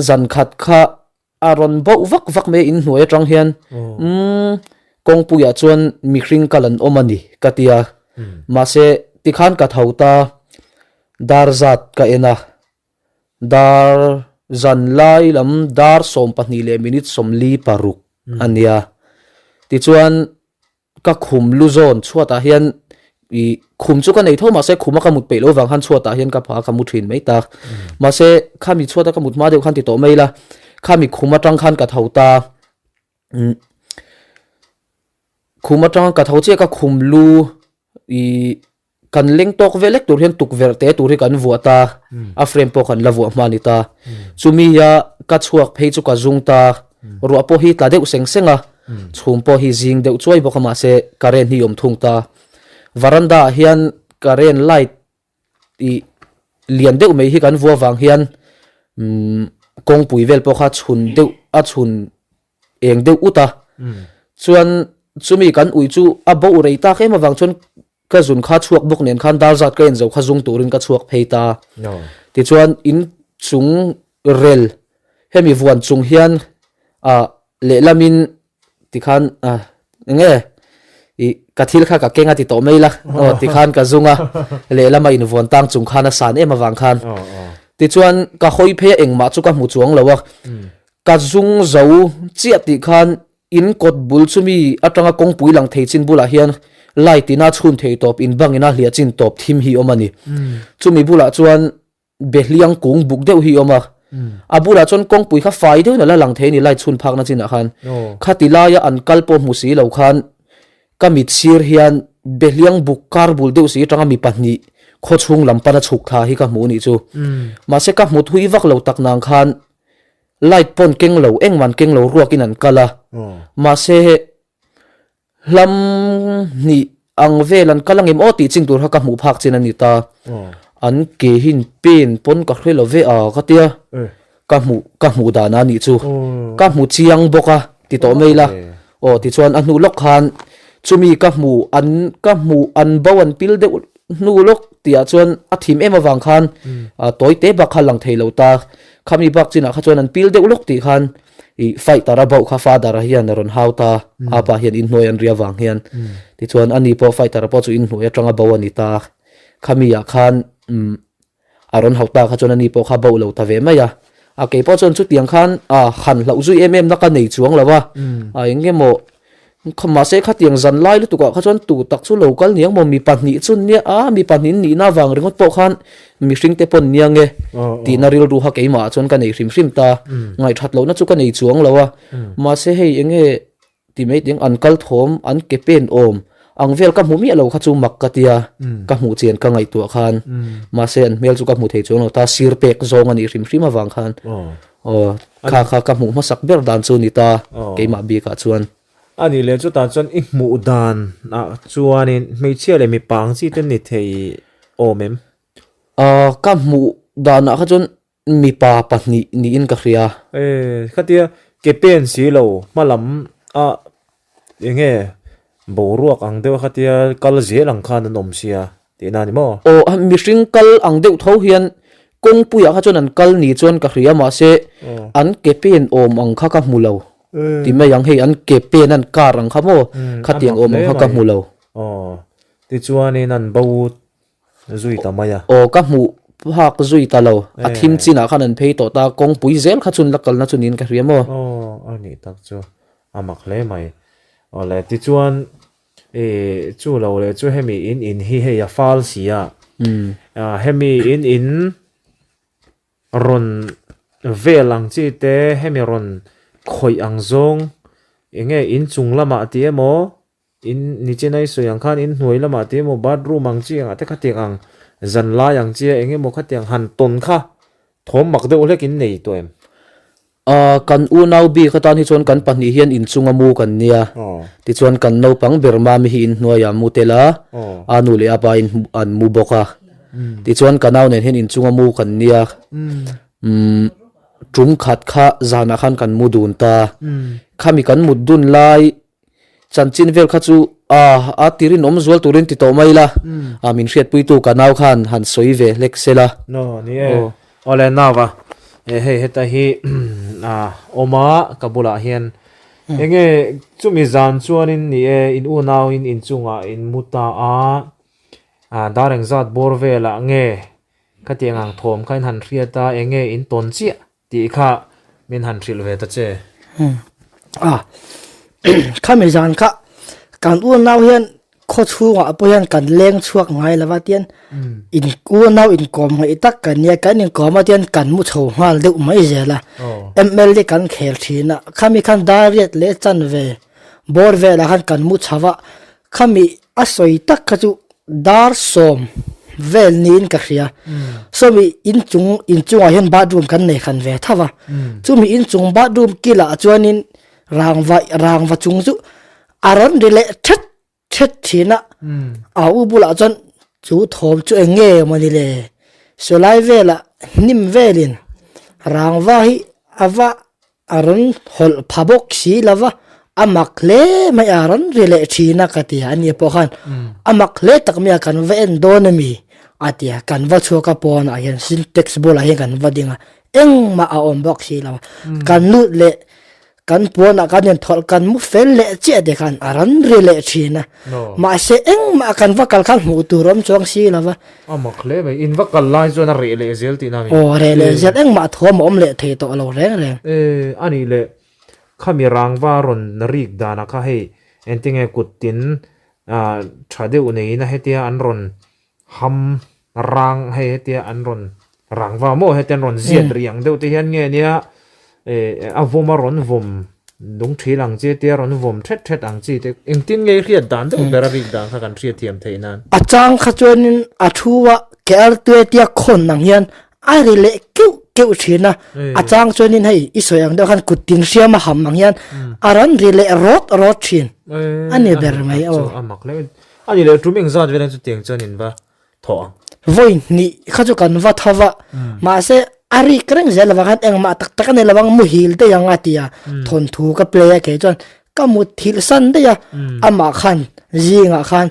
Speaker 4: zan khat kha A rawn bauh vak vak mai a inhnuai atang hian umm kawngpuiah chuan mihring kal an awm a ni ka ti a, mahse tikhan ka tho ta dar zat ka en a, dar zan lai lam dar 12 leh minute 46 a nia tichuan Ka khum lu zawn chhuatah hian ih khum chu ka nei tho mahse khuma ka mut peih loh vang khan chhuatah hian ka pha ka mu thin mai tak. Mahse khami chhuata ka mut hma deuh khan ti tawh mai ila khami khum atang khan ka tho ta umm khum atang ka tho chiah ka khum lu ih Kan leng tawk ve lek tur hian tukverh te tur hi kan vuah ta, a frame pawh kan la vuah hma a ni ta. Chumi a ka chhuak phei chu ka zung ta. Ruah pawh hi tla deuh seng seng a, chhum pawh hi zing deuh chuai bawk a mahse current hi awm thung ta. Veranda ah hian current light ih lian deuh mai hi kan vua vang hian umm kawngpui vel pawh kha chhun deuh a chhun eng deuh ut a. Chuan chumi kan ui chu a bo rei tak em avang chuan Ka zun kha chhuak bawk nen khan dar zat ka en zo kha zung turin ka chhuak phei ta. Tichuan in chung rel hemi vuan chung hian ah lehlamin tikhan ah enge ih ka thil kha ka keng a ti tawh mai la aw tikhan ka zung a lehlama in vuan tang chung khan a san em avang khan. Tichuan ka hawi phei a engmah chu ka hmu chuang lo a ka zung zo chiah tih khan In kawt bul chumi atanga kawngpui lang thei chin bulah hian light ina chhun thei tawp in bang ina hliah chin tawp thim hi awm a ni. Chumi bulah chuan behliang kung buk deuh hi awm a. A bulah chuan kawngpui kha fai deuhin a la lang thei a ni light chhun phakna chinah khan. Khati laia an kal pawh hmu si lo khan ka mit sir hian behliang buk kar bul deuh si atanga mi pahnih khawchhung lam pana chhuk thla hi ka hmu nih chu. Mahse ka hmu thui vak lo tak nang khan Light pawn keng lo, engman keng lo ruakin an kal a. Mahse hlam hnih ang vel an kal angem aw tih ching tur kha ka hmuh phak chin a ni ta. An ke hin pen pawn ka hre lo ve a ka tia. Ka hmuh ka hmuh dan a nih chu. Ka hmu chiang bawk a ti tawh mai la. Aw tichuan a hnu lawk khan chumi ka hmu an ka hmuh an bo an pil deuh hnu lawk tihah chuan a thim em avang khan tawi te bak kha lang thei lo ta. Khami bak chinah kha chuan an pil deuh lawk tih khan ih fighter a bauh kha father a hian a rawn hau ta a pa hian inhnuai an ri avang hian tichuan ani pawh fighter pawh chu inhnuai atanga bo a ni ta. Khami ah khan umm A rawn hauh ta kha chuan ani pawh kha bauh lo ta ve mai a. A kei pawh chuan chutiang khan a han hlauh zui em em na ka nei chuang lo a. A eng nge maw mahse khatiang zan lai lutuk ah kha chuan tu tak chu lo kal niang maw mi pahnih chu nia a mi pahnih nihna vang ringawt pawh khan mihring te pawn nia nge tihna rilru kha keimah ah chuan ka nei hrim hrim ta. Ngaihthat lohna chu ka nei chuang lo a. Mahse hei eng nge Ti mai ding an kal thawm an ke pen awm ang vel ka hmu miah lo kha chu mak ka tia ka hmuh chian ka ngaihtuah khan mahse an hmel chu ka hmu thei chuang lo ta sir pek zawng a nih hrim hrim avang khan aw kha kha ka hmuh hmasak ber dan chu ni ta keimah bikah chuan.
Speaker 1: A nih leh chutah chuan i hmuh dan ah chuanin hmeichhia leh mipa ang chi te ni thei awm em?
Speaker 4: Ka hmuh danah kha chuan Mipa pahnih niin ka hria.
Speaker 1: E, khatia ke pen si lo hmalam a enge boruak ang deuh a khatia kal zel ang khan an awm sia tihna a ni maw?
Speaker 4: Aw, mihring kal ang deuh tho hian kawngpuiah kha chuan an kal ni chuan ka hria mahse an ke pen awm ang kha ka hmu lo ti mai ang hei an ke pen an kar ang kha maw khatiang awm ang kha ka hmu lo.
Speaker 1: Aw, tichuanin an bo Zui ta mai a.
Speaker 4: Aw ka hmuh phak zui ta lo. A thim chinah khan an phei tawh ta, kawngpui zel kha chun la kalna chu niin ka hria maw?
Speaker 1: Aw a nih tak chu a mak hle mai. Aw le tichuan i chu lo leh chu hemi in in hi hei a fal si a. Hemi in in rawn vel ang chi te hemi rawn khawih ang zawng enge inchung lamah tih emaw In nichin a i sawi ang khan in hnuai lamah te emaw bathroom ang chi angah te khatiang ang zan lai ang chi a eng emaw khatiang han tawn kha thawm mak deuh hlek in nei tawh em?
Speaker 4: Aaa kan unau bik atan hi chuan kan pahnih hian inchunga mu kan nia. Tichuan kan naupang ber mami hi inhnuaiah mu tel a, a nu leh a pa in an mu bawk a. Tichuan ka nau nen hian inchunga mu kan nia. Umm tum khat kha zanah khan kan mu dun ta. Khami kan mut dun lai Chanchin vel kha chu a a tirin awm zual turin ti tawh mai la, a min hriatpuitu ka nau khan han sawi ve hlek se la.
Speaker 1: No, ni e. Awle nau va, e hei heta hi a awm a ka bulah hian enge chumi zan chuanin ni e in unau in inchungah in mu ta a, a dar engzat bawr velah nge khatiang ang thawm kha in han hriat a enge in tawn chiah Tih kha min han hrilh ve ta che.
Speaker 3: A, khami zan kha kan unau hian khaw chhungah pawh hian kan leng chhuak ngai lo va tian in unau inkawm ngaih tak kan nia kan inkawm a tian kan mu chho nghal deuh mai zel a mla kan khel thin a khami khan dariat leh chanve bawr velah khan kan mu chho a khami a sawi tak kha chu dar sawm. vel niin ka hria. Sawmi inchung inchungah hian bathroom kan nei hran ve tho va, chumi inchung bathroom kilah chuanin rangva rangva chung chu a rawn ri leh thet thet thin a, a u bulah chuan chu thawm chu eng nge mawni le sawlai velah hnim velin rangva hi a va A rawn hawlh pha bawk si lo va, a mak hle mai a rawn ri leh thin a ka ti a, ani pawh khan a mak hle tak mai a kan va en dawn a mi a ti a, kan va chhuak a pawnah hian sintex bulah hian kan va ding a, engmah a awm bawk si lo a, kan lut leh kan puanah kan inthawlh kan mu fel leh chiah te khan a rawn ri leh thin a, mahse engmah kan va kal khan hmuh tur awm chuang si lo va.
Speaker 1: A mak hle mai, in va kal lai chuan a reh leh zel tihna a ni.
Speaker 3: Aw, reh leh zel, engmah thuam a awm leh thei tawh lo reng reng.
Speaker 1: E, a nih leh, khami rangva rawn rik danah kha hei engtinge kut tin tha deuh neiin a hetia an rawn ham rang hei hetia an rawn rangva maw hetia an rawn ziat riang deuh te hian nge nia e a vawm a rawn vawm Nung thil ang chi tia rawn vawm thet thet ang chi te engtin nge i hriat dan deuh ber a rik dan kha kan hriat thiam theih nan.
Speaker 3: A chang kha chuanin a thu a ke ar tue tia khawn ang hian a ri leh keuh keuh thin a, a chang chuanin hei i sawi ang deuh khan kut tin hriam a ham ang hian a rawn ri leh rawt rawt thin a ni ber mai aw.
Speaker 1: A mak hle a ni leh tum engzat velah chutiang chuan in va thaw ang.
Speaker 3: Vawi hnih kha chu kan va tho va, mahse a rik reng zel avang khan engmah tak tak a nei lovang muhil daih ang a ti a, thawnthu ka play a kei chuan ka mut thilh san daih a, amah khan zingah khan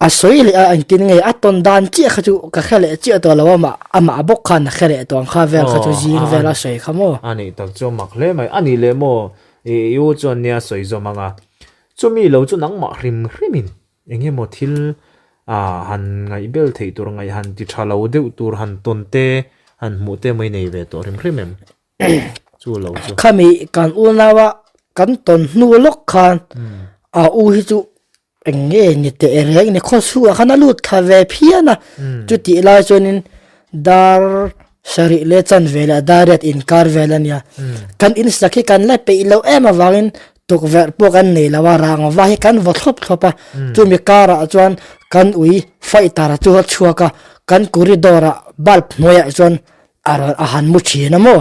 Speaker 3: a sawi leh a engtin nge a tawn dan chiah kha chu ka hre leh chiah tawh lo a amah amah bawk khan a hre leh tawh ang kha vel kha chu zing vel a sawi kha maw.
Speaker 1: A nih tak chu a mak hle mai, a nih leh maw i u chuan nia sawi zawm ang a, chumi lo chu nangmah hrim hrimin Eng emaw thil ah han ngaih bel theih tur ngaih han ti tha lo deuh tur han tawn te han hmuh te mai nei ve tawh hrim hrim em? Chu lo chu.
Speaker 3: Khami kan unau a kan tawn hnu lawk khan a u hi chu eng nge ni teh reng ni khaw chhungah khan a lut thla ve phian a, chutih lai chuanin dar sarih leh chanve leh dar riat inkar vel a nia. Kan insak hi kan la peih loh em avangin Tukverh pawh kan nei lo a, rangva hi kan vaw thlawp thlawp a, chumi karah chuan kan ui fighter chu a chhuak a, kan corridor ah bulb hnuaiah chuan a rawn a han mu thin a maw,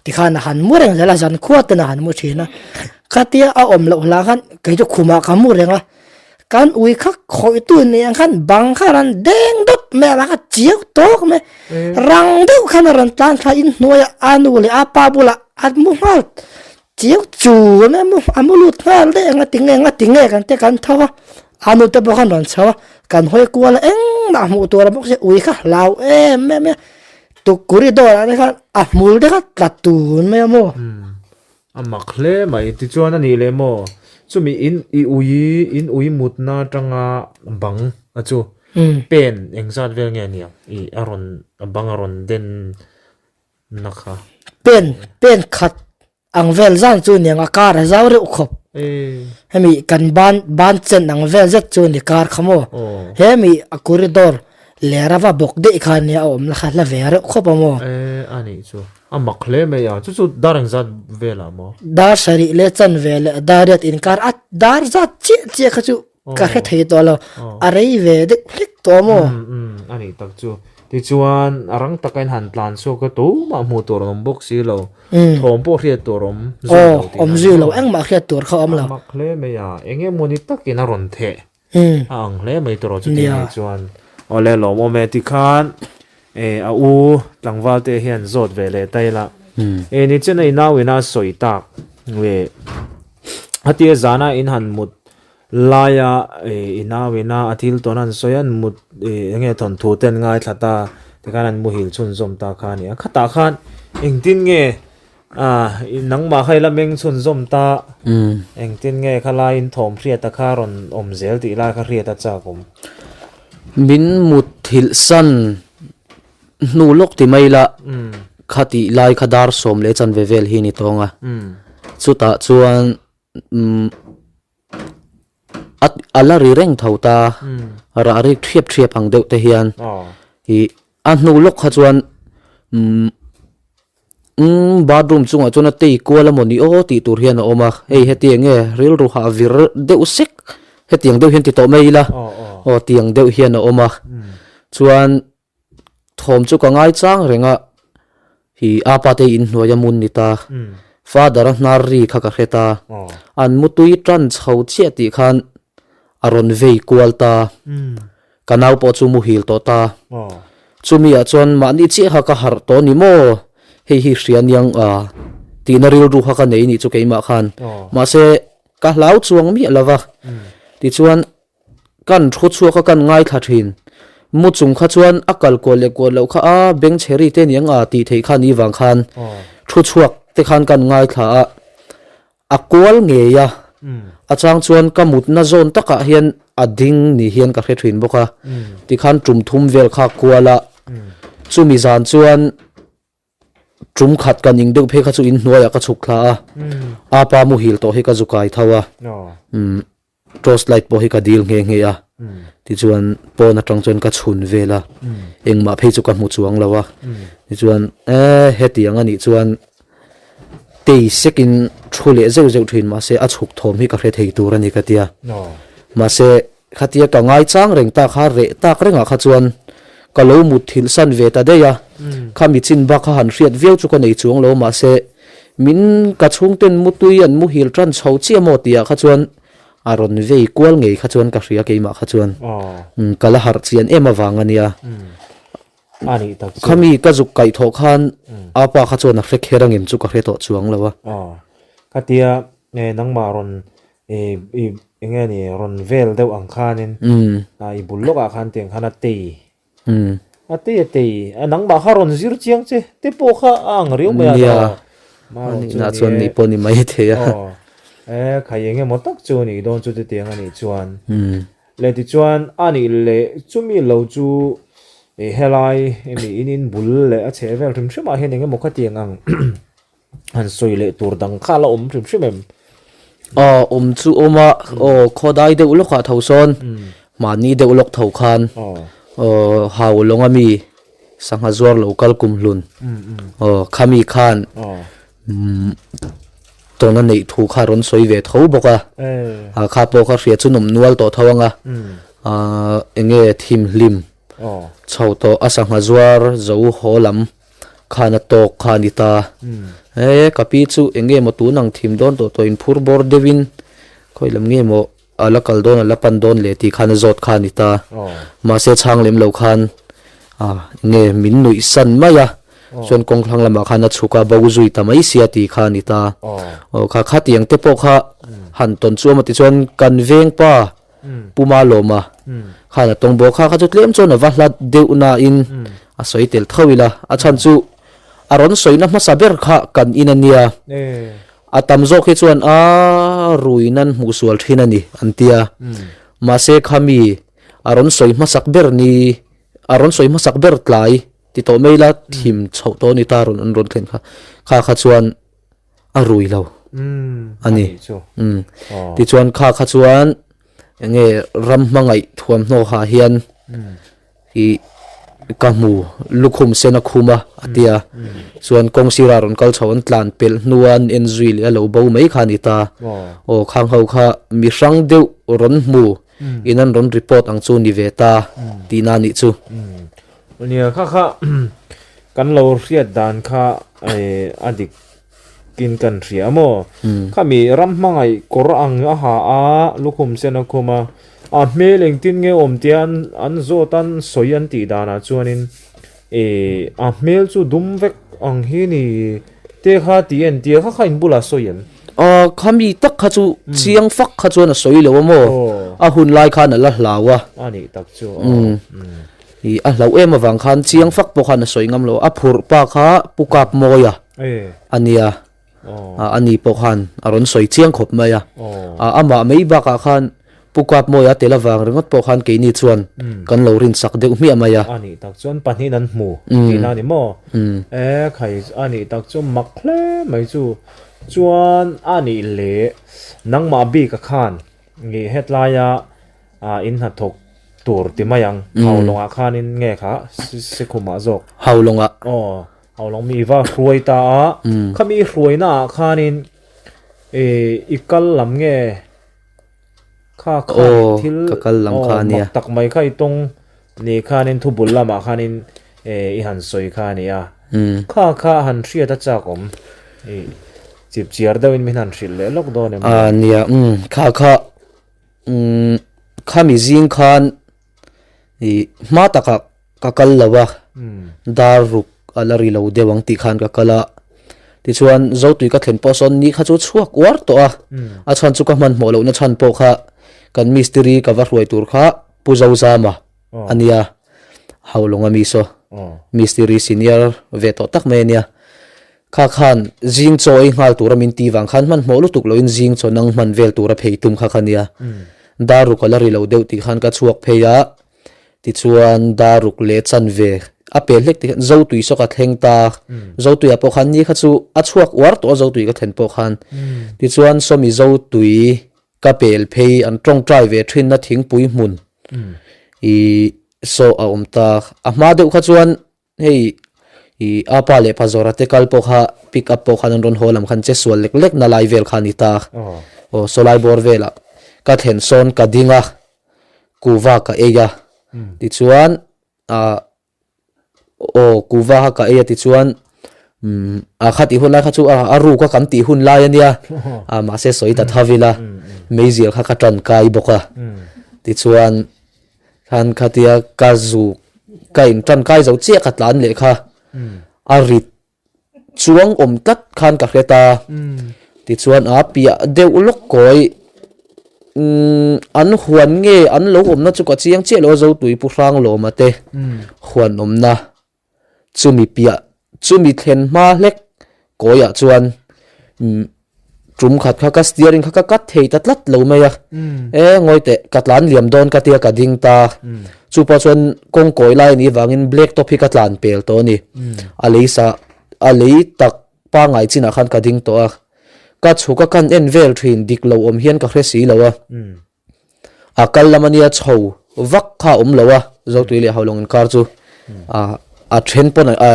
Speaker 3: tikhan a han mu reng zel a, zan khua ten a han mu thin a, khatia a awm loh hlah khan kei chu khumah ka mu reng a, kan ui kha khawih tu ni ang khan bang kha a rawn deng dawt mai a, a chiau tawk mai, rang deuh khan a rawn tlan thla inhnuaiah a nu leh a pa bulah a mu nghal. Chiang chu a mu a mu lut nghal daih ang a tinge nga tinge kan tia kan tho a, a nu te pawh khan rawn chho a, kan hawi kual a engmah hmuh tur a bawk si ui kha hlau em em a, tukuri dawr ah te khan a hmul te kha tla tun mai a maw.
Speaker 1: A mak hle mai tichuan a nih leh maw chumi in i ui in ui mutna atanga bang a chu pen engzat vel nge nia i a rawn a bang a rawn den na kha.
Speaker 3: Pen pen khat ang vel zan chu niang a kar a zau reuh khawp. Hemi kan ban ban chen ang vel zet chu ni kar kha maw. Hemi a corridor lera va bawk daih kha nia a awm la kha hla ve reuh khawp a maw.
Speaker 1: E a nih chu a mak hle mai a chu chu dar engzat velah maw.
Speaker 3: Dar sarih leh chan ve leh dar riat inkar a dar zat chiah chiah kha chu Ka hre thei tawh lo, a rei ve deuh hlek tawh maw?
Speaker 1: Umm a nih tak chu. Tichuan a rang taka in han tlan chhuak a tumah hmuh tur an awm bawk si lo. Thawm pawh hriat tur awm zui lo tih
Speaker 3: Aw, awm zui lo, engmah hriat tur kha awm lo.
Speaker 1: A mak hle mai a, eng emaw ni takin a rawn theh a ang hle mai tawh chuti ni chuan. Awle lawmawm e tikhan e a u tlangval te hian zawt ve leh ta ila. E nichen a i nau ina sawi tak e hatia zana in han mut Laia i nau ina a thil tawn an sawi an mut eng nge thawnthu te an ngaithla ta tikhan an muhil chhunzawm ta kha a ni a, khatah khan engtin nge nangmah kha ila meng chhunzawm ta engtin nge khalaiin thawm hriata kha rawn awm zel tih lai kha hriat a chak awm.
Speaker 4: Min mut thilh san hnu lawk ti mai la khatih lai kha dar 10 leh 15 vel hi ni tawng a, chutah chuan A a la ri reng tho ta rah rik thiap thiap ang deuh te hian ih a hnu lawk kha chuan umm umm bathroom chungah chuan a tei kual a mawni aw tih tur hian a awm a hei hetiang nge rilru hah vir deuh sek hetiang deuh hian ti tawh mai ila aw tiang deuh hian a awm a. Chuan thawm chu ka ngai chang reng a, hi apa te in hnuai a mun ni ta, father a hnar ri kha ka hre ta, an mutui tan chho chiah tih khan a rawn vei kual ta, ka nau pawh chu muhil tawh ta, chumi ah chuan mahni chiah kha ka harh tawh ni maw, hei hi hria niang a tihna rilru kha ka nei nih chu keimah khan, mahse ka hlau chuang miah lo va, tichuan. Kan thu chhuak a kan ngaithla thin. Mu chung kha chuan a kal kual leh kual loh kha a beng chhe ri te niang a tih theih kha ni vang khan thu chhuak te khan kan ngaithla a, a kual ngei a, a chang chuan ka mutna zawn takah hian a ding ni hian ka hre thin bawk a, tikhan tum thum vel kha kual a, chumi zan chuan Tum khat ka ning deuh phei kha chu inhnuaiah ka chhuk thla a, apa muhil tawh hi ka zu kai tho a, umm torch light pawh hi ka dil nghe nghe a, tichuan pawn atang chuan ka chhun vel a, engmah phei chu ka hmu chuang lo a, tichuan eh hetiang anih chuan tei sekin thu leh zeuh zeuh thin mahse a chhuk thawm hi ka hre thei tur a ni ka tia, mahse Khatia ka ngaichang reng ta kha reh tak rengah kha chuan ka lo mut thilh san ve ta daih a, khami chin bak kha han hriat viau chu ka nei chuang lo mahse min ka chhungten mutui an muhil tan chho chiah maw tihah kha chuan a rawn vei kual ngei kha chuan ka hria keimah kha chuan ka la harh chian em avang a nia. Khami ka zuk kaih thawh khan apa kha chuan a hre kher angem chu ka hre tawh chuang lo a.
Speaker 1: Khatia nangmah rawn I enge ni rawn vel deuh ang khanin i bul lawkah khan tiang khan a tei a tei a tei a nangmah kha rawn zir chiang che te pawh kha a ang riau mai a
Speaker 4: Nia a nihna chuan nih pawh ni mai thei a
Speaker 1: e khai enge maw tak chu nih dawn chu chutiang a nih chuan leh tichuan a nih leh chumi lo chu helai hemi in in bul leh a chheh vel hrim hrim ah hian enge maw khatiang ang Han sawi leh tur dang kha la awm hrim hrim em?
Speaker 4: Aw, awm chu awm a, aw khawdai deuh lawkah tho sawn, mahni deuh lawk tho khan, aw hau lawng ami sangha zuar lo kal kum hlun, aw khami khan tawn a neih thu kha rawn sawi ve tho bawk a, a kha pawh kha hria chu nawm nual tawh tho ang a, eng nge thimhlim chho tawh a sangha zuar zo haw lam. Khan a tawk kha a ni ta. He ka pi chu eng nge maw tun ang thim dawn tawh tawh in phur bawr deuh in khawi lam nge maw a la kal dawn a la pan dawn leh tih khan a zawt kha a ni ta. Mahse chhang lem lo khan ah eng nge min nuih san mai a chuan kawng thlang lamah khan a chhuk a bo zui ta mai sia tih kha a ni ta. Aw kha khatiang te pawh kha han tawn chu a maw tichuan kan veng pa Pu Malawma khan a tawng bawk kha kha chu tlem chuan a va hla deuh nain a sawi tel tho ila a chhan chu a rawn sawina hmasa ber kha kan in a nia a tam zawk hi chuan a rui nan hmuh sual thin a ni an tia mahse khami a rawn sawi hmasak ber ni a rawn sawi hmasak ber tlai ti tawh mai ila thim chhoh tawh a ni ta rawn an rawn thlen kha kha kha chuan a rui lo a ni tichuan kha kha chuan enge ram hmangaih thuamhnaw ha hian ih ka hmu lukhum sen a khum a a tia chuan kawng sirah rawn kal chho an tlan pelh hnua an en zui leh a lo bo mai kha a ni ta aw khang ho kha mi hrang deuh rawn hmu in an rawn report ang chu ni ve ta tihna a nih chu.
Speaker 1: Nia kha kha kan lo hriat dan kha a dik in kan hria a maw? Khami ram hmangaih kawr ang a ha a, lukhum sen a khum a, a hmel engtin nge awm tia an an zawt an sawi an tih danah chuanin ih a hmel chu dum vek ang hi ni te kha tih en tia kha kha in bulah sawi em?
Speaker 4: Aw khami tak kha chu chiang fak kha chuan a sawi lo a maw? A hun lai khan a la hlau a.
Speaker 1: A nih tak chu aw.
Speaker 4: Ih a hlauh em avang khan chiang fak pawh khan a sawi ngam lo a, phurh pa kha Pu Kap Mawia a nia, a ni pawh khan a rawn sawi chiang khawp mai a, amah mai bakah khan Pu Kap Mawia tel avang ringawt pawh khan keini chuan kan lo rinsak deuh hmiah mai a.
Speaker 1: A nih tak chuan pahnihin an hmu tihna a ni maw? E khai a nih tak chu mak hle mai chu chuan a nih leh nangmah bik a khan ih hetlaia Ah in hnathawk tur ti mai ang. Haulawngah khanin nge kha Sikhumah zawk.
Speaker 4: Haulawngah.
Speaker 1: Aw, Haulawng mi i va hruai ta a. Khami i hruaina ah khanin i kal lam nge kha kha thil
Speaker 4: ka kal lam kha ania.
Speaker 1: Mak tak mai kha i tawng. Ni khanin thu bul lamah khanin i han sawi kha a ni a. Kha kha han hriat a chak awm. I chip chiar deuhin min han hrilh leh lawk dawn em?
Speaker 4: A nia, umm kha kha umm khami zing khan i hma takah ka kal lo a, dar ruk a la ri lo deuh ang tih khan ka kal a. Tichuan Zotui ka thlen pawh sawn ni kha chu chhuak uar tawh a, a chhan chu ka hmanhmawh lohna chhan pawh kha kan mistiri ka va hruai tur kha Pu Zozama a nia, Haulawng a mi saw, mistiri senior ve tawh tak mai a nia. Kha khan zing chaw ei nghal tura min ti vang khan hmanhmawh lutuk loin zing chaw nang hman vel tura phei tum kha kha nia. Daruk a la ri lo deuh tih khan ka chhuak phei a, tichuan daruk leh chanve a pel hlek tih khan Zotui saw ka thleng ta, Zotuiah pawh khan ni kha chu a chhuak uar tawh a Zotui ka thlen pawh khan. Tichuan sawmi Zotui Ka pel phei an tawngtai ve thinna thingpui hmun i saw a awm ta. A hma deuh kha chuan hei i apa leh pa Zawra te kal pawh kha pick up pawh khan an rawn haw lam khan che sual lek lek na lai vel kha a ni ta. Aw sawlai bawr velah ka thlen sawn ka ding a, kuva ka ei a, tichuan ah Aw kuva kha ka ei a ti chuan umm a kha tih hun lai kha chu a ruk a kan tih hun lai a nia a mahse sawi ta thav ila meizial kha ka tan kai bawk a tichuan khan khatia ka zuk ka in tan kai zo chiah ka tlan leh kha a rit Chuang awm tlat khan ka hre ta. Tichuan a piah deuh lawk kawi umm an huan nge an lo awmna chu ka chiang chiah lo a Zotui Pu Hranglawma te huan awmna chumi piah chumi thlen hma hlek kawiah chuan umm Tum khat kha ka steering kha ka cut thei ta tlat lo mai a, e ngawi teh ka tlan liam dawn ka tia ka ding ta, chu pawh chuan kawng kawi lai anih vangin black top hi ka tlan pel tawh a ni, a lei sa a lei tak pangngai chinah khan ka ding tawh a, ka chhuk a kan en vel thin dik lo awm hian ka hre si lo a. A kal lam ania chho vak kha a awm lo a, Zotui leh Haulawng inkar chu a then pawn a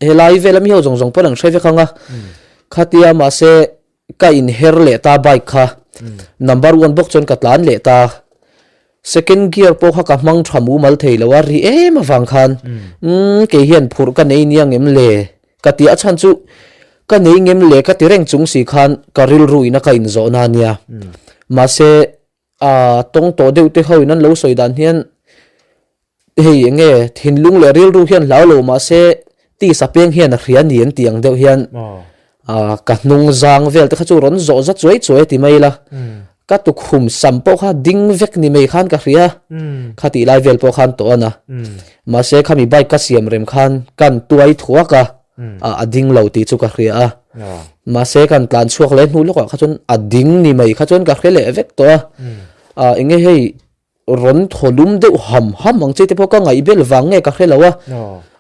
Speaker 4: helai vel ami ho zawng zawng pawn an hre vek ang a, khatia mahse ka inher leh ta bike kha number one bawk chuan ka tlan leh ta, second gear pawh kha ka hmang tha mumal thei lo a ri em avang khan umm kei hian phurh ka nei nia ngem le ka ti a chhan chu ka nei ngem le ka ti reng chung si khan ka rilru ina ka inzawhna ania mahse a tawng tawh deuh te ho in an lo sawi dan hian hei enge thinlung leh rilru hian hlau lo mahse tisa peng hian a hria ni an tih ang deuh hian a ka hnung zang vel te kha chu rawn zawh za chuai chuai a ti mai la ka tukhum sam pawh kha ding vek ni mai khan ka hria kha tih lai vel pawh khan tawh a na mahse khami bike ka siam rem khan kan tuai thuak a a ding lo tih chu ka hria a mahse kan tlan chhuak leh hnu lawkah kha chuan a ding ni mai kha chuan ka hre leh vek tawh a a enge hei Rawn thaw lum deuh ham ham ang che te pawh ka ngaihbel vang nge ka hre lo a,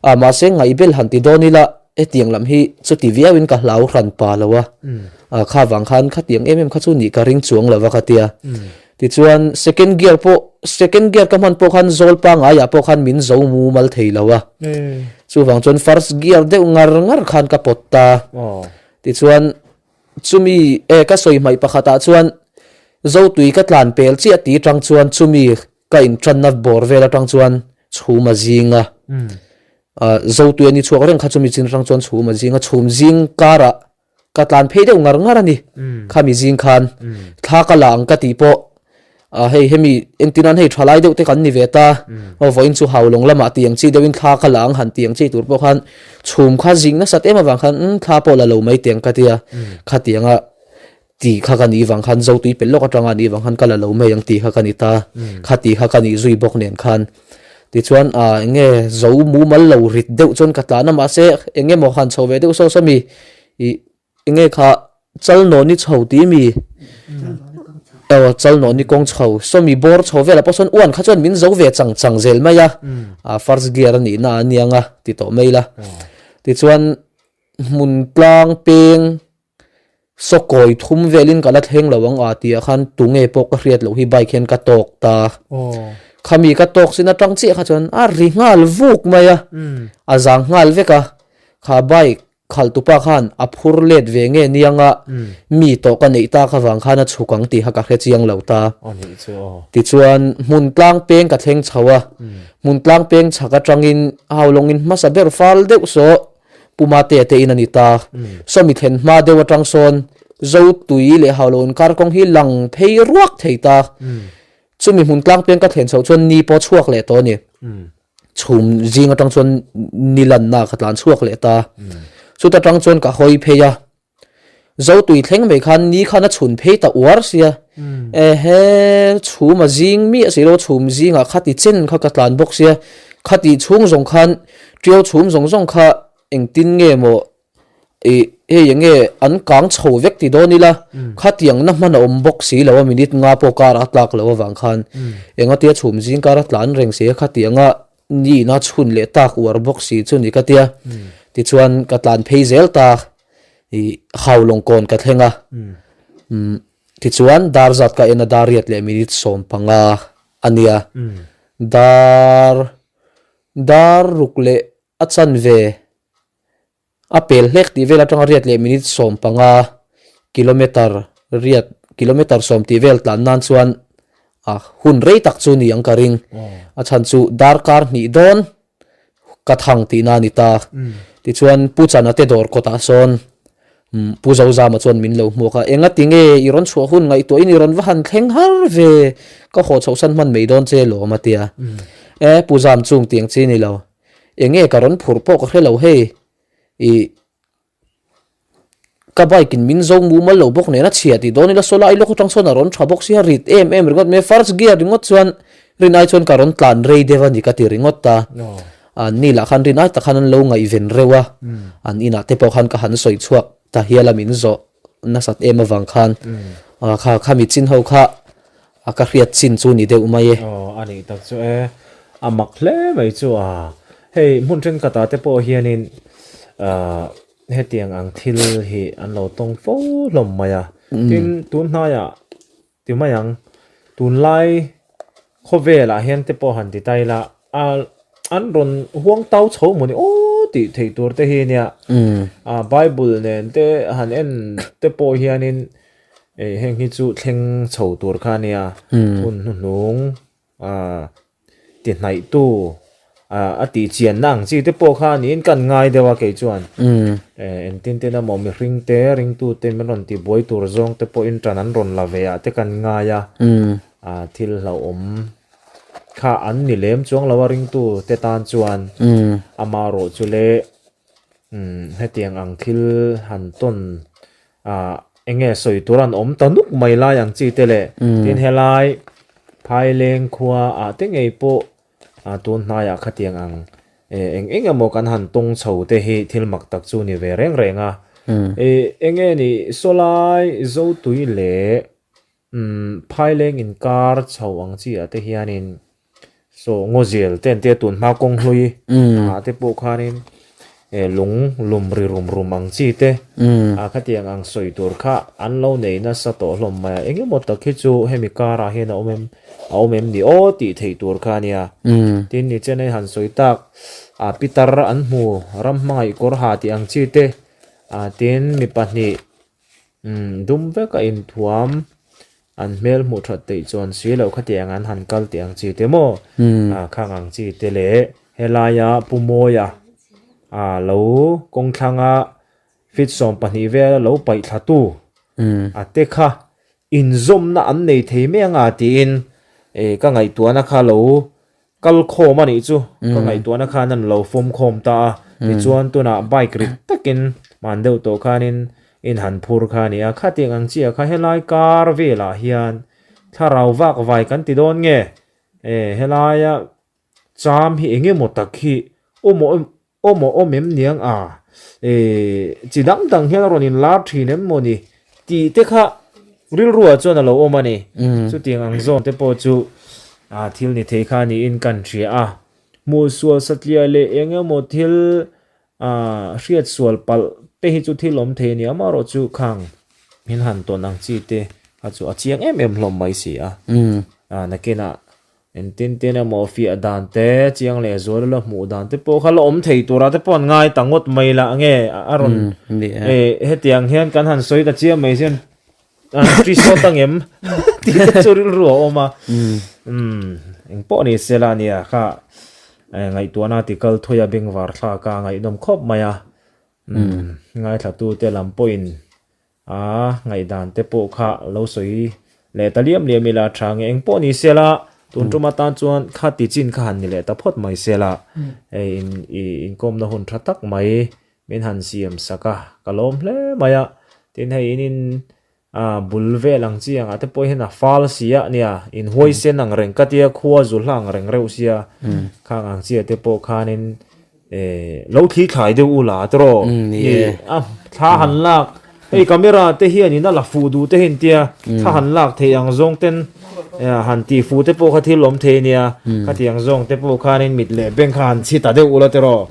Speaker 4: a mahse ngaihbel han ti dawn ila hetiang lam hi chuti viau in ka hlau hran pa lo a, a kha vang khan khatiang em em kha chu nih ka ring chuang lo a ka tia. Tichuan second gear pawh second gear ka hman pawh khan zawl pangaiah pawh khan min zo mumal thei lo a, chuvang chuan first gear deuh ngar ngar khan ka pawt ta. Tichuan Chumi e ka sawi hmaih pakhatah chuan Zotui ka tlan pel chiah tih atang chuan chumi ka intanna bawr vel atang chuan chhum a zing a. Zotui a ni chhuak reng kha chumi chin atang chuan chhum a zing a, chhum zing karah ka tlan phei deuh ngar ngar a ni. Khami zing khan thla ka la ang ka tih pawh A hei hemi entir nan hei thalai deuh te kan ni ve ta, aw vawiin chu Haulawng lamah tih ang chi deuhin thla ka la ang han tih ang chi tur pawh khan chhum kha zing nasat em avang khan umm thla pawh la lo mai teng ka tia, khatianga ti kha ka nih vang khan Zotui pel lawk atanga nih vang khan ka la lo mai ang tih kha ka ni ta, khati kha ka nih zui bawk nen khan tichuan a eng nge zo mumal lo rit deuh chuan ka tlan a mahse eng emaw han chho ve deuh saw saw mi ih Enge kha Chalnawni chho tih mi? Aw Chalnawni kawng chho sawmi bawr chho velah pawh sawn uan kha chuan min zo ve chang chang zel mai a, a first gear a nihna a nia nga ti tawh mai la. Tichuan hmun tlang peng sawkawi thum velin ka la thleng lo ang a tih ah khan tunge pawh ka hriat loh hi bike hian ka tawk ta. Khami ka tawk sin atang chiah kha chuan a ri nghal vuk mai a, a zang nghal vek a, kha bike. Khaltupa khan a phur let ve nge nianga mi tawh ka neih tak avang khan a chhuk ang tih kha ka hre chiang lo ta. Tichuan hmun tlang peng ka thleng chho a, hmun tlang peng chhak atangin Haulawngin hmasa ber fal deuh saw Pu Matea te in a ni ta. Sawmi thlen hma deuh atang sawn Zotui leh Haulawng inkar kawng hi lang phei ruak thei ta. Chumi hmun tlang peng ka thlen chhoh chuan ni pawh chhuak leh tawh a ni. Chhum zing atang chuan ni lanna ka tlan chhuak leh ta. Chuta tang chuan ka hawi phei a. Zotui thleng mai khan ni khan a chhun phei ta uar sia. Ehe chhum a zing miah si lo chhum zingah khati chen kha ka tlan bawk sia. Khati chhung zawng khan tiau chhum zawng zawng kha engtin nge maw Ih hei eng nge an kang chho vek ti dawn ila khatiang na hman a awm bawk si lo a minute nga pawh kar a tlak loh avang khan engatia chhum zing kar a tlan reng si a khatianga ni ina chhun leh tak uar bawk si chu ni ka tia tichuan ka tlan phei zel ta ih Haulawng kawn ka thleng a tichuan dar zat ka en a dar riat leh minute 15 a nia dar dar ruk leh a chanve. A pel hlek tih vel atanga riat leh minute 15 kilometer riat kilometer 10 tih vel tlan nan chuan a hun rei tak chu ni ang ka ring. A chhan chu darkar hnih dawn ka thang tihna a ni ta. Tichuan Pu Chana te dawr kawtah sawn Pu Zozama chuan min lo hmuak a, Engati nge i rawn chhuah hun ngaihtuahin i rawn va han thleng har ve, ka haw chhohsan hman mai dawn che lawm a tia. E Pu Zam chung tiang chi ni lo. Enge ka rawn phurh pawh ka hre lo hei, ih ka bike in min zo mumal lo bawk nen a chhia tih dawn ila saw lai lawk atang sawn a rawn tha bawk sia rit em em ringawt mai first gear ringawt chuan rin ai chuan ka rawn tlan rei deuh a ni ka ti ringawt ta an ni lah khan rin ai tak khan an lo ngaihven reuh a an inah te pawh khan ka han sawi chhuak ta hial a min zawh nasat em avang khan kha khami chin ho kha A ka hriat chin chu ni deuh mai e.
Speaker 1: Aw a nih tak chu e. A mak hle mai chu a. Hei hmun thenkhatah te pawh hianin ahh hetiang ang thil hi an lo tawng fo hlawm mai a. Tin tun hnaiah ti mai ang tunlai khawvelah hian te pawh han ti ta ila a an rawn huang tau chho maw ni aw tih theih tur te hi nia. A bible nen te han en te pawh hianin Ei heng hi chu thleng chho tur kha ania hun hnuhnung ah ti hnaih tu ah a tih chian na ang chi te pawh kha niin kan ngai deuh a kei chuan eh engtin ten emaw mihring te ringtu te min rawn ti buai tur zawng te pawhin tan an rawn la ve ah te kan ngai a ah thil hlauhawm kha an ni lem chuang lo a ringtu te tan chuan amaherawh chu le umm hetiang ang thil han tawn Ah enge sawi tur an awm ta nuk mai lai ang chi te le tin helai Phaileng khua ah te ngei pawh ah tun hnaiah khatiang ang eh eng eng emaw kan han tawng chho te hi thil mak tak chu ni ve reng reng a eh enge ni sawlai Zotui leh Umm Phaileng inkar chho ang chi ah te hianin saw ngawzel te an tia tun hma kawng hlui ah te pawh khanin eh lung lum ri rum rum ang chi te ah khatiang ang sawi tur kha an lo nei nasa tawh hlawm mai a engemaw tak hi chu hemi karah hian a awm em a awm em ni aw tih theih tur kha a nia tin ni chen a han sawi tak ah pitar an hmu ram hmangaih kawr ha tih ang chi te ah tin mi pahnih Umm dum vek a inthuam an hmel hmuh that theih chuan si loh khatiang an han kal tih ang chi te maw ah khang ang chi te leh helaia Pu Mawia ah lo kawng thlanga feet 12 vel a lo paih thla tu a te kha inzawmna an nei thei mai anga tiin eh ka ngaihtuahna kha lo Kal khawm a nih chu ka ngaihtuahna khan an lo fawm khawm ta a, tichuan tunah bike rit takin hman deuh tawh khanin in han phur kha a ni a, khatiang ang chiah kha helai kar velah hian thlarau vak vai kan ti dawn nge? E helaia cham hi eng emaw tak hi awm awm Awm aw awm em niang a? E, chi dang dang hian a rawn inlar thin em maw ni? Tih te kha rilruah chuan a lo awm a ni. Chutiang ang zawn te pawh chu a thil ni thei kha niin kan hria a. Hmuh sual satliah leh eng emaw thil a hriat sual palh te hi chu thil awm thei a ni. Amaherawh chu khang min han tawn ang chi te kha chu a chiang em em hlawm mai si a. A nakinah. Engtin tin emaw fiah dan te, chiang leh zual la hmuh dan te pawh kha la awm thei tura te pawh an ngai ta ngawt mai lah nge a rawn hetiang hian kan han sawi ta chiam mai hian an ṭi sawt angem tih te chu rilru a awm a. Eng pawh ni se la nia kha ngaihtuahna ti kal thawi a bengvar thlak a ngaihnawm khawp mai a. Ngaithlatute lam pawhin A ngaihdan te pawh kha lo sawi leh ta liam liam ila tha nge eng pawh ni se la, tun tum atan chuan kha ti chin kha han ni leh ta phawt mai se la, hei in i inkawmna hun tha tak mai min han siam sak a, ka lawm hle mai a, tin hei in in a bul vel ang chi angah te pawh hian a fal si a nia, in huaisen ang reng ka tia khua zu hla ang reng reuh sia, khang ang chi ah te pawh khanin lo thli thlai deuh u la tawh ni a thla han lak hei camera te hian in a la fuh duh te hi tia thla han lak thei ang zawng ten han ti fuh te pawh kha thil awm thei nia khatiang zawng te pawh khanin mit leh beng kha han chhi ta deuh ula tawh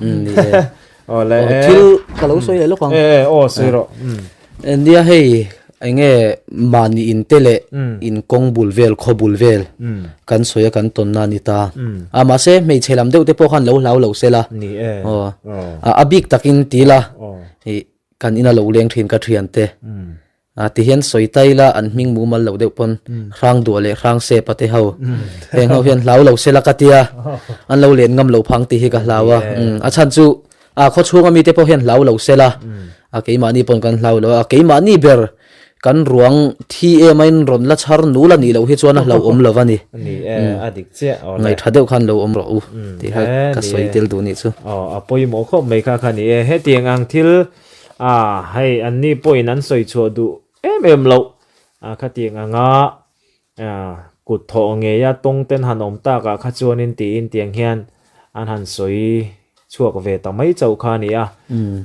Speaker 1: aw le
Speaker 4: thil ka lo sawi leh lawk ang
Speaker 1: aw sawi rawh
Speaker 4: Nia hei enge mahni in te leh in kawng bul vel khaw bul vel kan sawi a kan tawn na a ni ta. A mahse hmeichhe lam deuh te pawh khan lo hlau lo se la. Aw a bik takin ti la ih kan ina lo leng thin ka thian te. A ti hian sawi ta ila an hming mumal lo deuh pawn hrang duah leh hrang sep a te ho. Heng ho hian hlau lo se la ka tia an lo len ngam lo phang tih hi ka hlau a. A chhan chu A khaw chhunga mite pawh hian hlau lo se la, a keimahni pawn kan hlau lo a, keimahni ber kan ruang thi em aiin rawn la chhar nul a nih loh hi chuan a hlauhawm lo a ni.
Speaker 1: Ni e, a dik chiah aw le.
Speaker 4: Ngaihṭha deuh khan lo awm rawh u tih kha ka sawi tel duh nih chu.
Speaker 1: Aw, a pawimawh khawp mai kha kha ni e. Hetiang ang thil a hei anni pawhin an sawi chhuah duh em em loh a khatiang anga Kut thawh ngeia tawng ten han awm takah kha chuanin tiin tiang hian an han sawi chhuak ve ta mai chauh kha a ni a.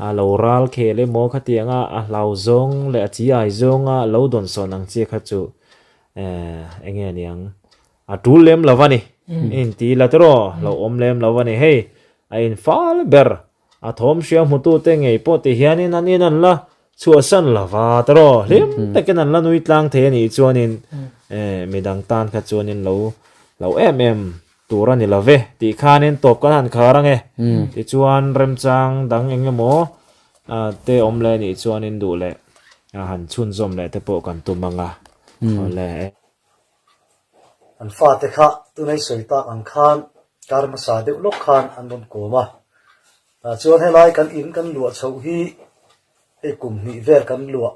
Speaker 1: A lo ral khel emaw khatianga a hlau zawng leh a chi ai zawnga lo dawn sawn ang chi kha chu eng nge niang a tul lem lo a ni. Inti la tiraw lo awm lem lo a ni. Hei a infal ber A thawm hria hmutute ngei pawh ti hianin an in an la chhuahsan lo va tawh hlim takin an la nui tlang thei a nih chuanin midang tan kha chuanin lo lo em em tur a ni lo ve tih khanin tawp kan han khar ang e. Tichuan remchang dang eng emaw te awm leh a nih chuanin duh leh han chhunzawm leh te pawh kan tum ang a. Awle.
Speaker 5: An fate kha tunai sawi tak ang khan kar hmasa deuh lawk khan an rawn kawm a. Tah chuan helai kan in kan luah chhoh hi hei kum hnih vel kan luah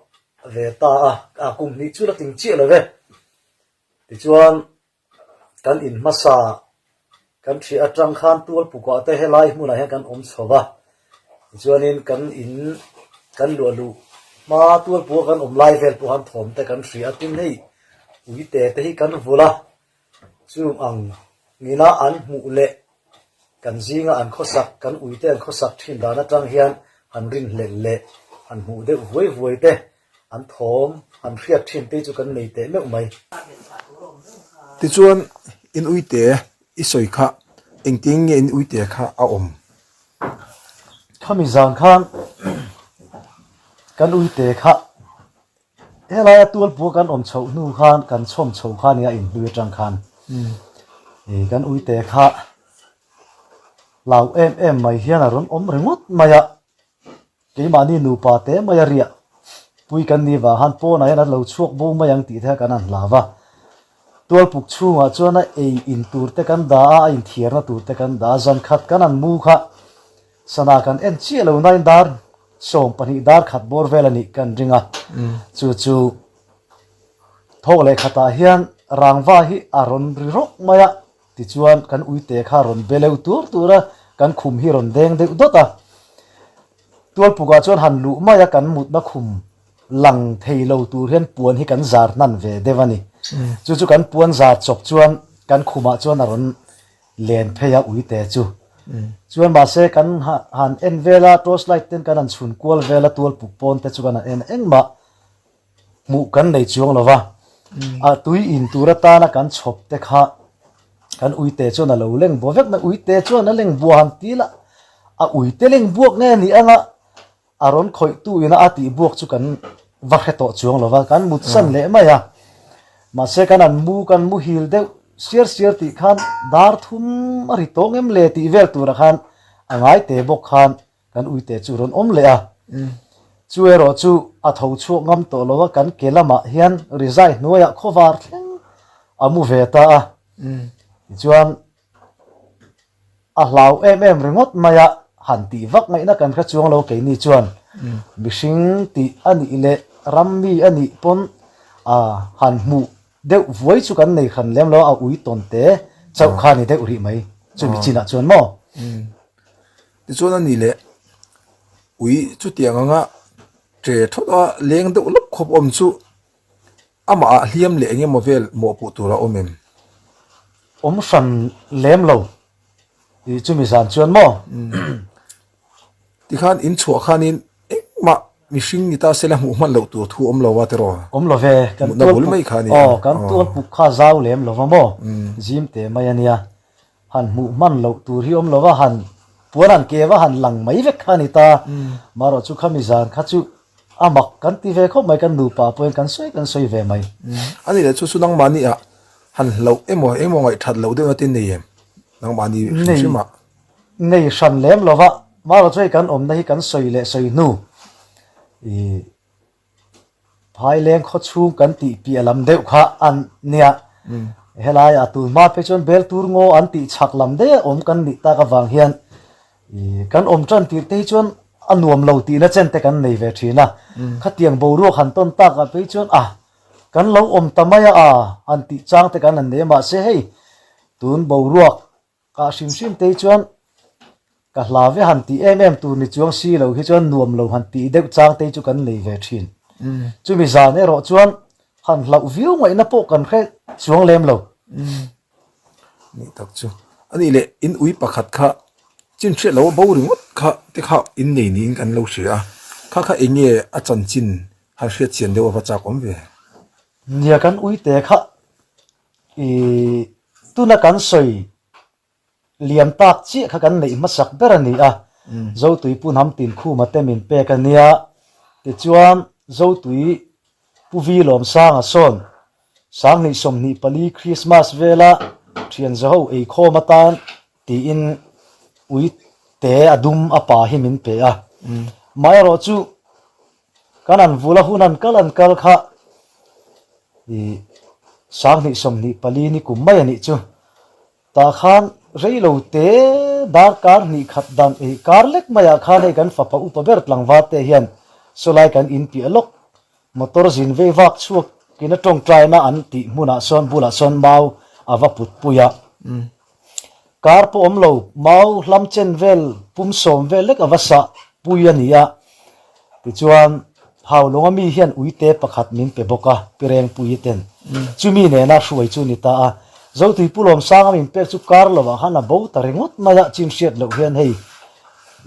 Speaker 5: ve ta a, a kum hnih chu la tling chiah lo ve. Tichuan kan in hmasa kan ṭhiah aṭang khan tual pukah te helai hmunah hian kan awm chho va. Tichuanin kan in kan luah luh hma tual pukah kan awm lai vel pawh khan thawm te kan hria a, tin hei uite te hi kan vulh a, chung ang ngina an hmuh leh kan zinga an khawsak kan uite an khawsak thin dan atang hian han rinhlelh leh han hmuh deuh vuai vuai te an thawm han hriat thin te chu kan nei teh meuh mai.
Speaker 6: Tichuan in uite i sawi kha engtin nge in uite kha a awm?
Speaker 5: Khami zan khan kan uite kha helaia tualpua kan awm chhoh hnu khan kan chhawm chho kha nia inhlui atang khan kan uite kha hlau em em mai hian a rawn awm ringawt mai a. Keimahni nupa te mai a riah pui kan ni vang han pawnah hian an lo chhuak bo mai ang tih te kha kan han hlau va. Tualpuk chhungah chuan a ei in tur te kan dah a, a inthiarna tur te kan dah a, zan khat kan han mu kha sana kan en chiah lo nain dar 12 dar khat bawr vel a nih kan ring a. Chu chu thawk leh khatah hian rangva hi a rawn ri rawk mai a, Tichuan, kan uite kha rawn be leuh tur tur a, kan khum hi rawn deng deuh dawt a. Tualpukah chuan han luh mai a, kan mutna khum lang thei lo tur hian puan hi kan zar hnan ve deuh a ni. Chu chu kan puan zar chawp chuan kan khumah chuan a rawn len phei a uite chu. Chuan mahse kan han en vel a, torch light ten kan han chhun kual vel a, tualpuk pawn te chu kan han en engmah Hmuh kan nei chuang lo va, a tui in tur atana kan chhawp te kha kan uite chuan a lo leng bua vek mai, uite chuan a leng bua han ti la, a uite leng buak nge ni anga a rawn khawih tu ina a tih buak chu kan va hre tawh chuang lo va, kan mut san leh mai a, mahse kan an mu kan muhil deuh. siar siar tih khan dar thum a ri tawng em le tih vel turah khan a ngai te bawk khan kan uite chu rawn awm leh a. Chu erawh chu a tho chhuak ngam tawh lo a, kan ke lamah hian rizai hnuaiah khawvar thleng a mu ve ta a. Tichuan a hlau em em ringawt mai a, han tih vak ngaihna kan hre chuang lo keini chuan mihring tih a nih leh ram mi a nih pawn a han hmuh deuh vuai chu kan nei hran lem lo a, ui tawn te chauh kha a ni deuh rih mai chumi chinah chuan maw.
Speaker 6: Tichuan a nih leh ui chutiang anga ṭe thawt a leng deuh lawp khawp awm chu Amah ah hliam leh eng emaw vel mawhpuh tur a awm em?
Speaker 5: Awm hran lem lo tih chumi zan chuan maw?
Speaker 6: Tikhan in chhuah khanin engmah mihring ni ta sela hmuh hman loh tur thu awm lo a tiraw?
Speaker 5: Awm lo ve, kan tual puk aw kan tual puk kha zau lem lo va maw? Zim teh mai a nia. Han hmuh hman loh tur hi awm lo va, han puan han ke va han lang mai vek kha a ni ta. Marawh chu khami zan kha chu a mak kan ti ve khawp mai, kan nupa pawhin kan sawi kan sawi ve mai.
Speaker 6: A ni leh chu chu nangmahni ah han hlauh emaw engemaw ngaihthat loh deuhna te nei em? Nangmahni hrim hrim ah.
Speaker 5: Nei hran lem lo va, marawh chu hei kan awmna hi kan sawi leh sawi hnu ih Phaileng khaw chhung kan tih piah lam deuh kha an nia. Helai a tun hma phei chuan bel tur ngaw an tih chhak lam daih a awm kan nih tak avang hian kan awm tan tirh te hi chuan a nuam lo tihna chen te kan nei ve thin a. Khatiang boruak han tawn tak ah phei chuan a kan lo awm ta mai a han tih chang te kan han nei a mahse hei tun boruak Kah hrim hrim te hi chuan ka hla ve han tih em em tur ni chuang si lo hi chuan nuam lo han tih deuh chang te hi chu kan nei ve thin. Chumi zan erawh chuan han hlauh viau ngaihna pawh kan hre chuang lem lo.
Speaker 6: Ni tak chu. A nih leh in ui pakhat kha chin hriat lo a bo ringawt kha te kha in nei niin kan lo hria a, kha kha eng nge a chanchin han hriat chian deuh a va chak awm ve.
Speaker 5: Nia kan ui te kha I tuna kan sawi liam tak chiah kha kan neih hmasak ber a ni a, Zotui Pu Hnam Tinkhuma te min pek a nia. Tichuan Zotui Pu Vi Lawmsanga sawn Sanghnih 24 Krismas vela thian zaho eikhawm atan tiin ui te a dum a pa hi min pe a. Amaherawh chu Kan an vul a hun an kal an kal kha i 20 24 ni kum mai a nih chu. Tah khan rei lo te dar kar hnih khat dan i kar lek maiah khan hei kan fapa upa ber tlangval te hian sawlai kan in piah lawk motor zin vei vak chhuak in a tawngtaina an tih hmunah sawn bulah sawn mau a va put pui a. Kar pawh awm lo, mau hlam chen vel pum sawm vel lek a va sah pui a ni a. Tichuan, Haulawng ami hian uite pakhat min pe bawk a, Pi Rengpuii ten. Chumi nena hruai chu ni ta a. Zotui Pu Lawmsanga min pek chu kar lovah khan a bo ta ringawt mai a, chin hriat loh hian hei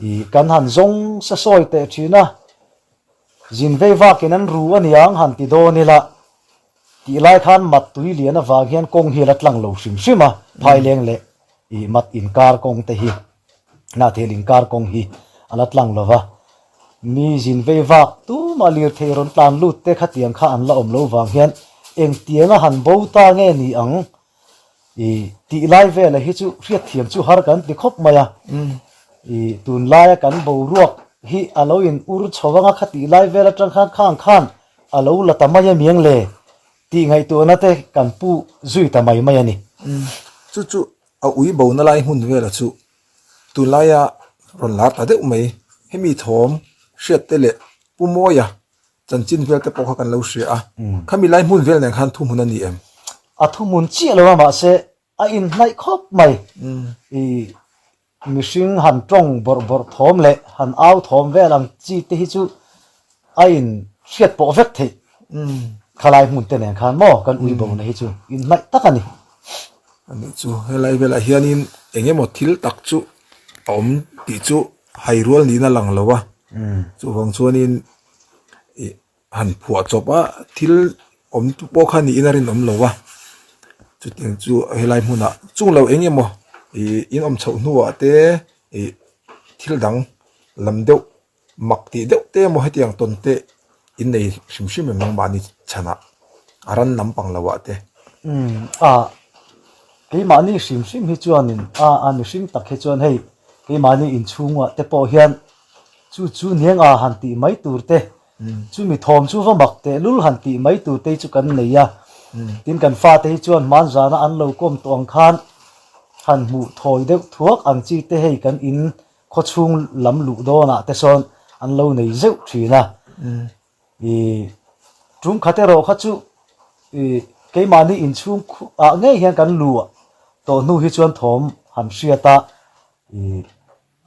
Speaker 5: i kan han zawng sa sawi teh thin a, zin vei vakin an ru a niang han ti dawn ila. Tih lai khan mat tui lian avang hian kawng hi a la tlang lo hrim hrim a, Phaileng leh ih mat inkar kawng te hi, Hnathel inkar kawng hi a la tlang lo va. Mi zin vei vak tumah lirthei rawn tlan lut te khatiang kha an la awm lo vang hian engtianga han bo ta nge ni ang ih tih lai vela hi chu hriatthiam chu har kan ti khawp mai a. Ih tunlaia kan boruak hi a lo in ur chho anga khatih lai vel atang khan khang khan A lo la ta mai a miang le tih ngaihtuahna te kan pu zui ta mai mai a ni.
Speaker 6: Chu chu a ui bona lai hmun vela chu tunlaia rawn lar ta deuh mai. Hemi thawm hriat te leh Pu Mawia chanchin vel te pawh kha kan lo hria a. Khami lai hmun vel nen khan thuhmun a ni em?
Speaker 5: A thuhmun chiah lo a mahse a inhnaih khawp mai. I Mihring han tawng bawrh bawrh thawm leh han au thawm vel ang chi te hi chu a in hriat pawh vek theih khalai hmun te nen khan maw kan ui bona hi chu inhnaih tak a ni.
Speaker 6: Ani chu helai velah hianin eng emaw thil tak chu a awm tih chu hai rual niin a lang lo a, chuvang chuanin ih han phuah chawp a thil awm te pawh kha niin a rinawm lo a chutiang chu helai hmunah chung lo eng emaw ih in awm chhoh hnuah te ih thil dang lam deuh mak tih deuh te emaw hetiang tawn te in nei hrim hrim em nangmahni chhanah a ran lampang loh ah te.
Speaker 5: Umm ah. Keimahni hrim hrim hi chuanin a a mihring tak hi chuan hei keimahni inchhungah te pawh hian chu chu niang a han tih mai tur te, chumi thawm chu va mak teh lul han tih mai tur te hi chu kan nei a. Tin kan fate hi chuan hmanzana an lo kawm tawh ang khan han hmuh thawi deuh thuak ang chi te hei kan in khawchhung lam luh dawnah te sawn an lo nei zeuh thin a. I tum khat erawh kha chu i keimahni inchhung ah ngei hian kan lu tawh hnu hi chuan thawm han hriat a, i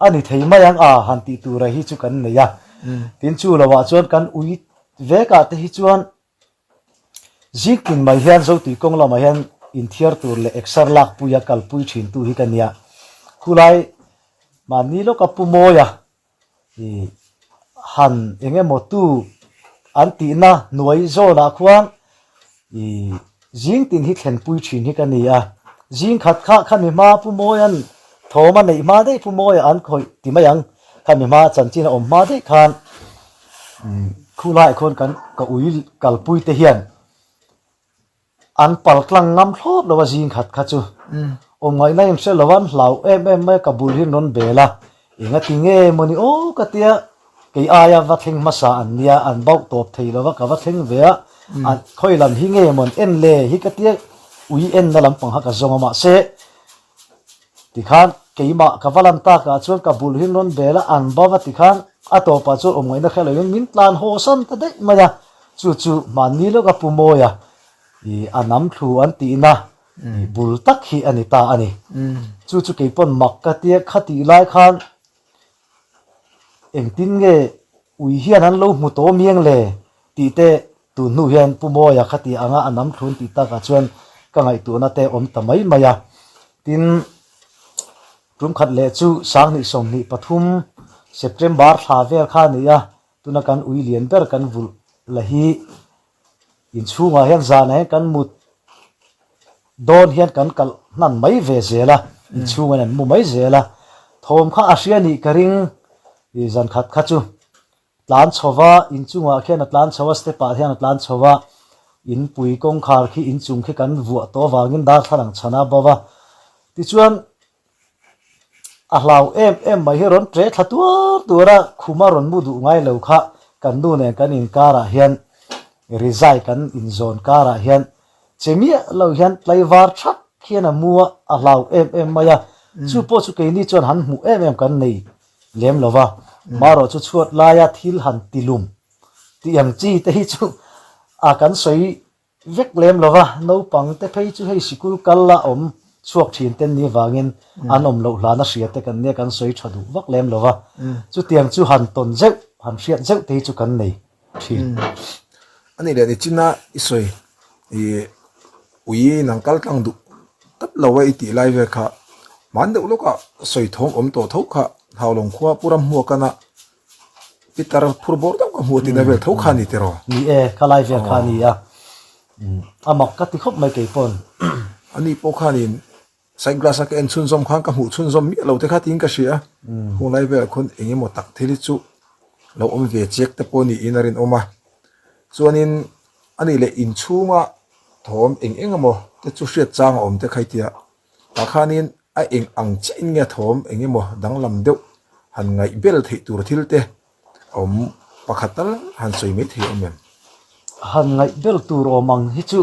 Speaker 5: a ni thei mai ang a han tih tura hi chu kan nei a. Tin chu lovah chuan kan ui vek ah te hi chuan zing tin mai hian Zotui kawng lamah hian inthiar tur leh exer lak pui a kalpui thin tu hi ka nia. Khulai mahni lawka pu mawi a I han eng emaw tu an tihna hnuai zawnah khuan i zing tin hi thlenpui thin hi ka ni a, zing khat kha khami hma Pu Mawia'n thawm a neih hma daih Pu Mawia an khawih ti mai ang, khami hma chanchin a awm hma daih khan khulaiah khuan kan ka ui kalpui te hian An pal tlang ngam thlawt lo a zing khat kha chu. Awm ngaihna in hre lo a, an hlau em em mai a, ka bul hi an rawn bel a, enga ti nge maw ni aw ka tia, kei aia va thleng hmasa an nia, an bauh tawp thei lo a, ka va thleng ve a, an khawi lam hi nge maw an en le hi ka tia, ui enna lampang kha ka zawng a mahse tikhan keimah ka va lan takah chuan ka bul hi an rawn bel a, an bauh a tikhan a tawpah chuan awm ngaihna hre lo in min tlan haw san ta daih mai a. Chu chu hmanni lawka Pu Mawia i a nam thlu an tihna i bul tak hi a ni ta a ni. Chu chu kei pawn mak ka tia khatih lai khan engtin nge ui hian an lo hmu tawh miang le tih te tun hnu hian Pu Mawia khatih anga a nam thlu an tih takah chuan ka ngaihtuahna te awm ta mai mai a. Tin, tum khat leh chu 2023 September thla vel kha a ni a, Tuna kan ui lian ber kan vulh la hi inchhungah hian zanah hian kan mut dawn hian kan kalh hnan mai ve zel a, inchhungah hian an mu mai zel a, thawm kha a hria nih ka ring i zan khat kha chu tlan chho va, inchungah khian a tlan chho a, step ah hian a tlan chho va, inpui kawngkhar khi inchung khi kan vuah tawh avangin darthlalang chhan a bo va, tichuan A hlau em em mai hi rawn ṭe thla tuar tuar a, khuma rawn mu duh ngai lo kha kan nu nen kan inkarah hian rizai kan inzawn karah hian che miah lo hian tlaivar thak hian a mu a, a hlau em em mai a, chu pawh chu keini chuan han hmuh em em kan nei lem lo va, marawh chu chhuat laia thil han tilum tih ang chi te hi chu a kan sawi Vek lem lo va, naupang te phei chu hei sikul kal la awm chhuak thin ten ni vangin an awm loh hlana hria te kan nia kan sawi tha duh vak lem lo va, chutiang chu han tawn zeuh, han hriat zeuh te hi chu kan nei thin.
Speaker 6: Ani leh ni china i sawi i ui nang kal tlang duh tlat lo a i tih lai vel kha hman deuh lawkah sawi thawm awm tawh tho kha Haulawng khua Pu Ramhmuak ana Pitar phur bawr deuh ka hmuh tihna vel tho kha a ni tiraw?
Speaker 5: Ni e, ka lai vel kha a ni a. A mak ka ti khawp mai kei pawn.
Speaker 6: Ani pawh khanin side glass a ka en chhunzawm khan ka hmuh chhunzawm miah lo te kha tiin ka hria a. Hung lai velah khawn eng emaw tak thil hi chu lo awm ve chiak te pawh niin a rinawm a. Chuanin ani leh inchhunga thawm eng eng emaw te chu hriat chang a awm te kha i tia. Tah khanin a eng ang chiahin nge thawm eng emaw danglam deuh han ngaih bel theih tur thil te a awm pakhat tal han sawi mai thei awm em?
Speaker 5: Han ngaih bel tur awm ang hi chu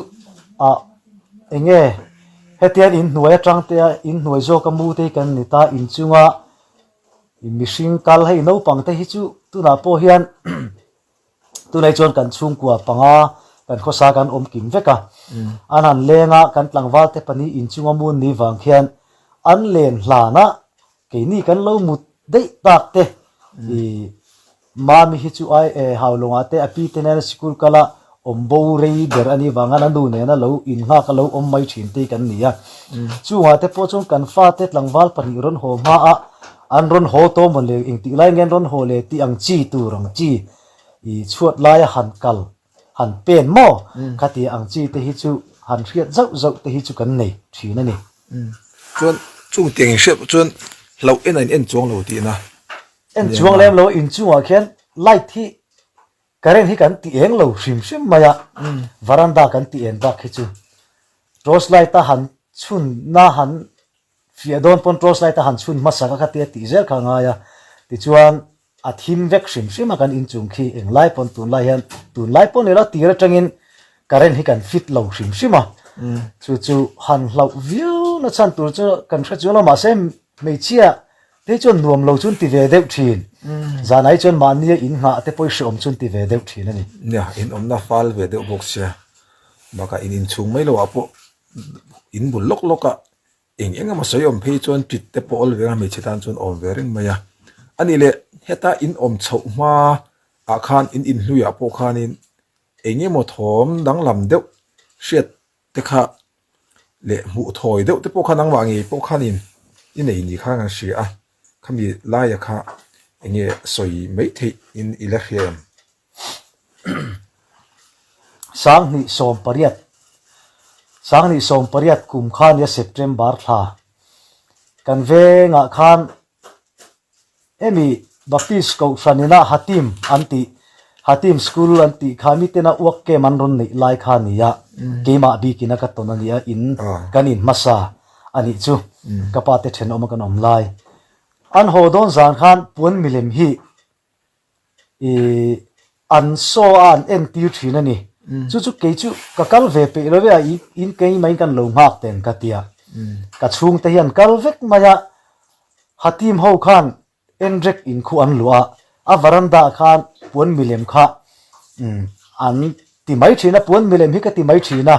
Speaker 5: ah eng nge hetiang inhnuai atang te a inhnuai zawka mu te hi kan ni ta inchunga mihring kal hei naupang te hi chu tunah pawh hian Tunai chuan kan chhungkua panga kan khawsa kan awm kim vek a, an han leng a, kan tlangval te pahnih inchunga mun ni vang khian an len hlan a, keini kan lo mut daih tak te i Mami hi chu ai e Haulawngah te a pi te nena sikul kal a awm bo rei ber a nih vang a nu nena lo innghak a lo awm mai thin te hi kan ni a. Chungah te pawh chuan kan fate tlangval pahnih rawn haw hma a, An rawn haw tawh maw le, engtik lai nge an rawn haw le tih ang chi tur ang chi i chhuat laia han kal, han pen maw? Khati ang chi te hi chu han hriat zauh zauh te hi chu kan nei thin a ni.
Speaker 6: Chuan chung tiang in hriat chuan hlauh en a in en chuang lo tihna.
Speaker 5: En chuang lem lo, inchungah khian light hi current hi kan ti eng lo hrim hrim mai a, veranda kan ti en bak hi chu torch light a han. Chhunna han fiah dawn pawn torch light a han chhun hmasa kha khatia tih zel kha a ngai a, tichuan a thim vek hrim hrim a kan inchung khi englai pawn tunlai hian tunlai pawh ni lo tir atangin current hi kan fit lo hrim hrim a, chu chu han hlauh viau na chhan tur chu kan hre chuang lo mahse hmeichhia phei chuan nuam lo chu an ti ve deuh thin, zanah hi chuan mahnia in nghah te pawh i hreawm chu an ti ve deuh thin a ni.
Speaker 6: Nia, in awmna fal ve deuh bawk sia, bakah in inchhung mai loah pawh in bul lawk lawk a, eng eng emaw sawi awm phei chuan tit te pawh awl ve ang a hmeichhe tan chuan awm ve reng mai a. A nih leh heta in awm chhoh hma ah khan in inhluiah pawh khanin eng emaw thawm danglam deuh hriat te kha leh hmuh thawi deuh te pawh kha nangmah ngei pawh khanin i nei ni khan kan hria a, khami laia kha eng nge sawi mai theih in i la hria em?
Speaker 5: 2018 2018 kum kha nia September thla kan vengah khan hemi Baptist Kohhran ina Hatim an tih Hatim School an tih kha mitena work camp an rawn neih lai kha a ni a, keimah bikin a ka tawn a ni a, in kan in hmasa a nih chu ka pa te thenawm a kan awm lai. An haw dawn zan khan puan milem hi Ih an saw a an entir thin a ni. Chu chu kei chu ka kal ve peih lo ve a, in kei mai kan lo nghak teng ka ti a. Ka chhungte hian kal vek mai a, Hatim ho khan Endrek in khu an luah a, a varanda ah khan puan milem kha an ti mai thin a, puan milem hi ka ti mai thin a.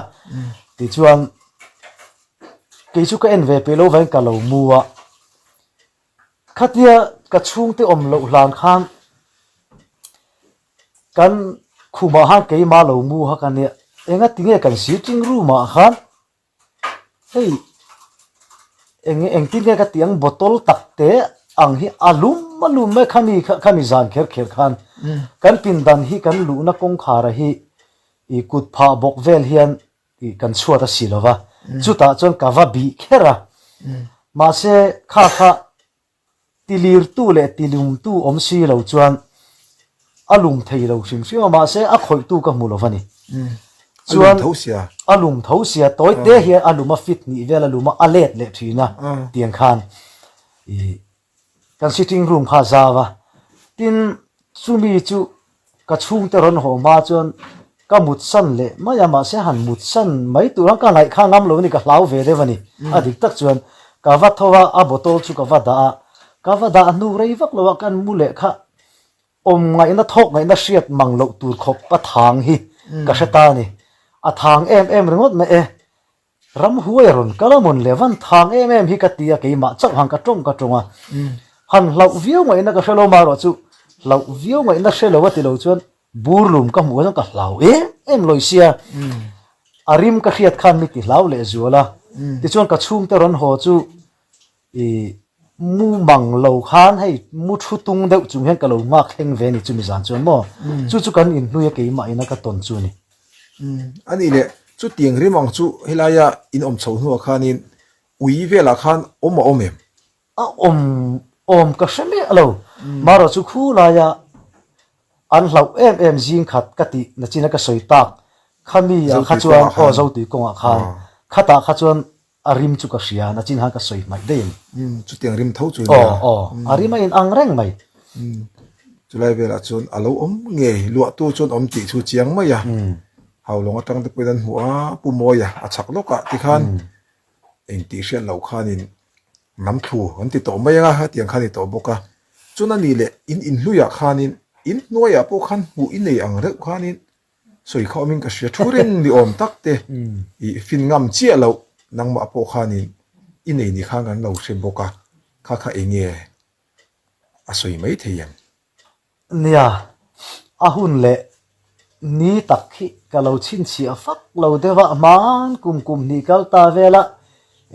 Speaker 5: Tichuan kei chu ka en ve peih lo vangin ka lo mu a. Khatia ka chhungte awm loh hlan khan kan khumah khan keimah lo mu hak a nia, enga tinge kan sitting room ah khan hei eng engtin nge ka tih ang bottle tak te ang hi a lum a lum mai khami khami zan kher kher khan kan pindan hi kan luhna kawngkhar ah hi ih kut phah bawk vel hian tih kan chhuat a si lo va, chutah chuan ka va bih kher a. Mahse, kha kha tilirtu leh tilumtu awm si lo chuan a lum thei lo hrim hrim a, mahse a khawihtu ka hmu lo va ni. Chuan a lum tho sia, tawi te hian a lum a fit hnih vel a lum a, a let leh thin a tiang khan ih Kan sitting room kha a zau a, tin chumi chu ka chhungte rawn haw hma chuan ka mutsan leh mai a, mahse han mutsan mai tur ang ka ngaih kha ngam lo a ni, ka hlau ve deuh a ni. A dik tak chuan ka va tho a, a bottle chu ka va dah a, ka va dah hnu rei vak lo a kan mu leh kha awm ngaihna thawk ngaihna hriat mang loh tur khawp a thang hi ka hre ta a ni. A thang em em ringawt mai e. Ramhuai a rawn kal a mawn le van thang em em hi ka ti a, keimah chauh han ka tawng ka tawng a. Han hlauh viau ngaihna ka hre lo marawh chu hlauh viau ngaihna hre lo a ti lo chuan bur lum ka hmuh chuan ka hlau em em lawi sia. A rim ka hriat khan mi ti hlau leh zual a. Tichuan ka chhungte rawn haw chu i mu mang lo khan hei mu thu tung deuh chung hian ka lo nghak thleng ve a ni chumi zan chuan maw chu chu kan inhlui a keimah ina ka tawn chu a ni.
Speaker 6: A nih leh chutiang rim ang chu helaia in awm chho hnuah khanin ui velah khan awm a awm em?
Speaker 5: A awm awm ka hre miah lo marawh chu khulaia an hlauh em em zing khat ka tih nachina ka sawi tak khami ah kha chuan aw Zotui kawngah khan khatah kha chuan A rim chu ka hria, na chin khan ka sawi hmaih daih a ni.
Speaker 6: Umm, chutiang rim tho chu a nia.
Speaker 5: Aw, aw, a rim a in ang reng mai.
Speaker 6: Umm, chulai velah chuan a lo awm ngei, luahtu chuan awm tih chu chiang mai a. Haulawng atang te pawhin an hmuh a, Pu Mawia a chhak lawkah tikhan eng tih hriat loh khanin lam thlu an ti tawh mai ang a, hetiang khan a ni tawh bawk a. Chuan a nih leh in inhluiah khanin in hnuaiah pawh khan hmuh i nei ang reuh khanin Sawi kha awmin ka hria thu reng ni awm tak te i fin ngam chiah loh nangmah pawh khanin i nei ni khan kan lo hre bawk a, kha kha eng nge a sawi mai thei em?
Speaker 5: Nia, a hun leh ni tak hi ka lo chhinchhiah fak lo deuh a, hmaan kum kum hnih kal ta vel a,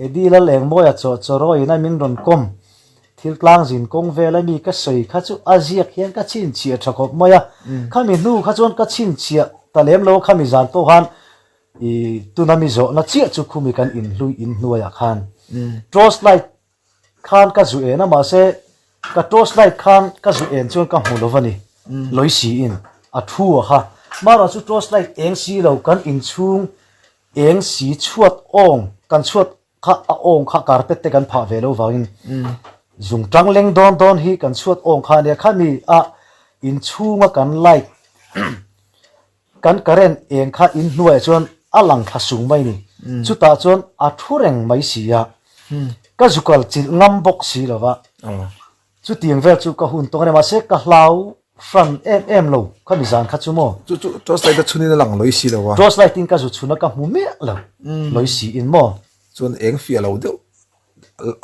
Speaker 5: Eddie Lalengmawia chaw chawrawiin a min rawn kawm. Thil tlang zin kawng vel a mi ka sawi kha chu a ziak hian ka chhinchhiah tha khawp mai a. Khami hnu kha chuan ka chhinchhiah ta lem lo a, khami zan pawh khan i tuna mi zawhna chiah chu khumi kan inhlui inhnuaiah khan torch light khan ka zu en a, mahse ka torch light khan ka zu en chuan ka hmu lo va ni, lawi siin a thu a kha. Marawh chu torch light eng si lo kan inchhung eng si chhuat awng kan chhuat. kha a awng kha carpet te kan phah ve lo vangin zung tang leng dawn dawn hi kan chhuat awng kha ania khami a inchhunga kan light kan current eng kha inhnuaiah chuan a lang thla sung mai ni chutah chuan a thu reng mai si a ka zukal chilh ngam bawk si lo va Chutiang vel chu ka hun tawng a ni, mahse ka hlau hran em em lo kha mi zan kha chu maw.
Speaker 6: Chu chu torch light a chhunin a lang lawih si lo a.
Speaker 5: Torch light in ka zu chhun a ka hmu miah lo lawih si in maw.
Speaker 6: Chuan eng fiah lo deuh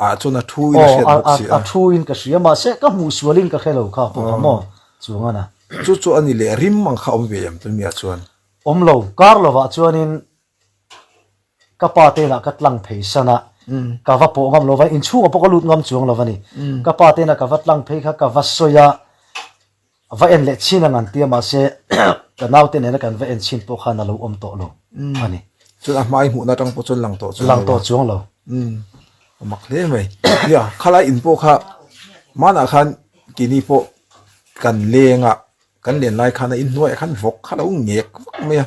Speaker 6: ah chuan a thu in a hriat bawk si a.
Speaker 5: Aw a thu in ka hria mahse ka hmuh sual in ka hre lo kha pawh kha maw chuang a na.
Speaker 6: Chu chu a ni leh rim ang kha awm ve em tun mi ah chuan.
Speaker 5: Awm lo, kar lovah chuanin Ka pa te inah ka tlang phei san a, ka va pawh ngam lo va, inchhungah pawh ka lut ngam chuang lo a ni. Ka pa te inah ka va tlang phei kha ka va sawi a, va en leh chin ang an ti a, mahse ka naute nena kan va en chin pawh khan a lo awm tawh lo a ni.
Speaker 6: Chuan a hmai hmuhna atang pawh chuan lang tawh chuang lo.
Speaker 5: Lang tawh chuang lo.
Speaker 6: A mak hle mai. Nia, khalai in pawh kha hmanah khan keini pawh kan leng a, kan len lai khan a inhnuaiah khan vawk kha lo ngek vak mai a.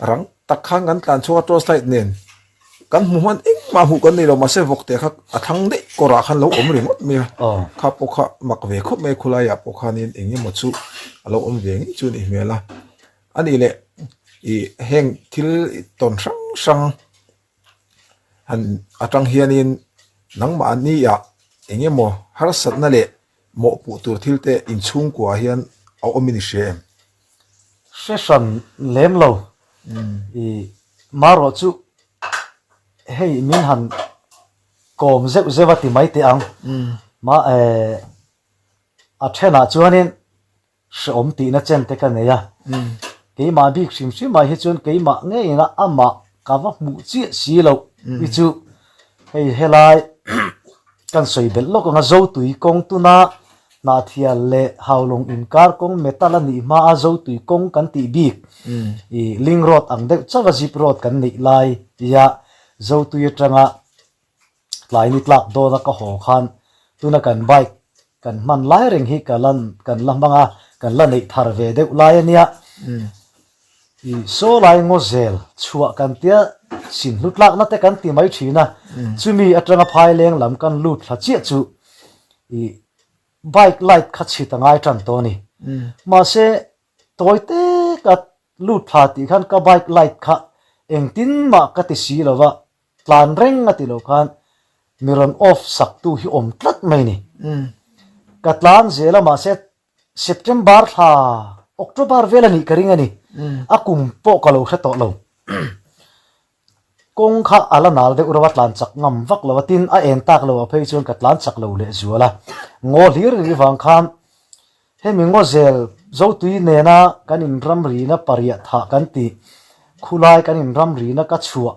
Speaker 6: Rang tak khan kan tlan chhuak a torch light nen kan hmu hman engmah hmuh kan nei lo mahse vawk te kha a thlang daih kawrah khan lo awm ringawt mai a kha pawh kha mak ve khawp mai khulai ah pawh khanin eng emaw chu a lo awm ve ngei chu a nih hmel a a nih leh ih heng thil tawn hrang hrang han atang hianin nangmahni ah eng emaw harsatna leh mawhpuh tur thil te inchhungkua ah hian a awm in i hria em?
Speaker 5: Hre hran lem lo. I marawh chu hei min han kawm zeuh zeuh a ti mai teh ang. Ma a thenah chuanin hreawm tihna chen te ka nei a. Keimah bik hrim hrimah hi chuan keimah ngeiin a amah ka va hmuh chiah si loh hi chu hei helai Kan sawi belh lawk ang a, Zotui kawng tuna Hnahthial leh Haulawng inkar kawng metal a nih hma a Zotui kawng kan tih bik i link road ang deuh chauh a zip road kan neih lai tia Zotui atanga tlai ni tlak dawn a ka haw khan tuna kan bike kan hman lai reng hi ka lan kan la hmang a, kan la neih thar ve deuh lai a nia. I saw lai ngaw zel chhuah kan tia sin hlu tlakna te kan ti mai thin a, chumi atanga phai leng lam kan lut thla chiah chu i bike light kha chhit a ngai tan tawh a ni. Mahse tawi te ka lut thla tih khan ka bike light kha engtin mah ka ti si lo va, tlan reng a ti lo khan mi rawn off sak tu hi awm tlat mai ni. Ka tlan zel a mahse September thla October vel a nih ka ring a ni. A kum pawh ka lo hre tawh lo. Kawng kha a la nal deuh reuh a tlan chak ngam vak lo a tin a en tak lo a phei chuan ka tlan chak lo leh zual a. Ngaw hlir ri vang khan Hemi ngaw zel Zotui nena kan inramrina pariah thah kan tih khulai kan inramrina ka chhuah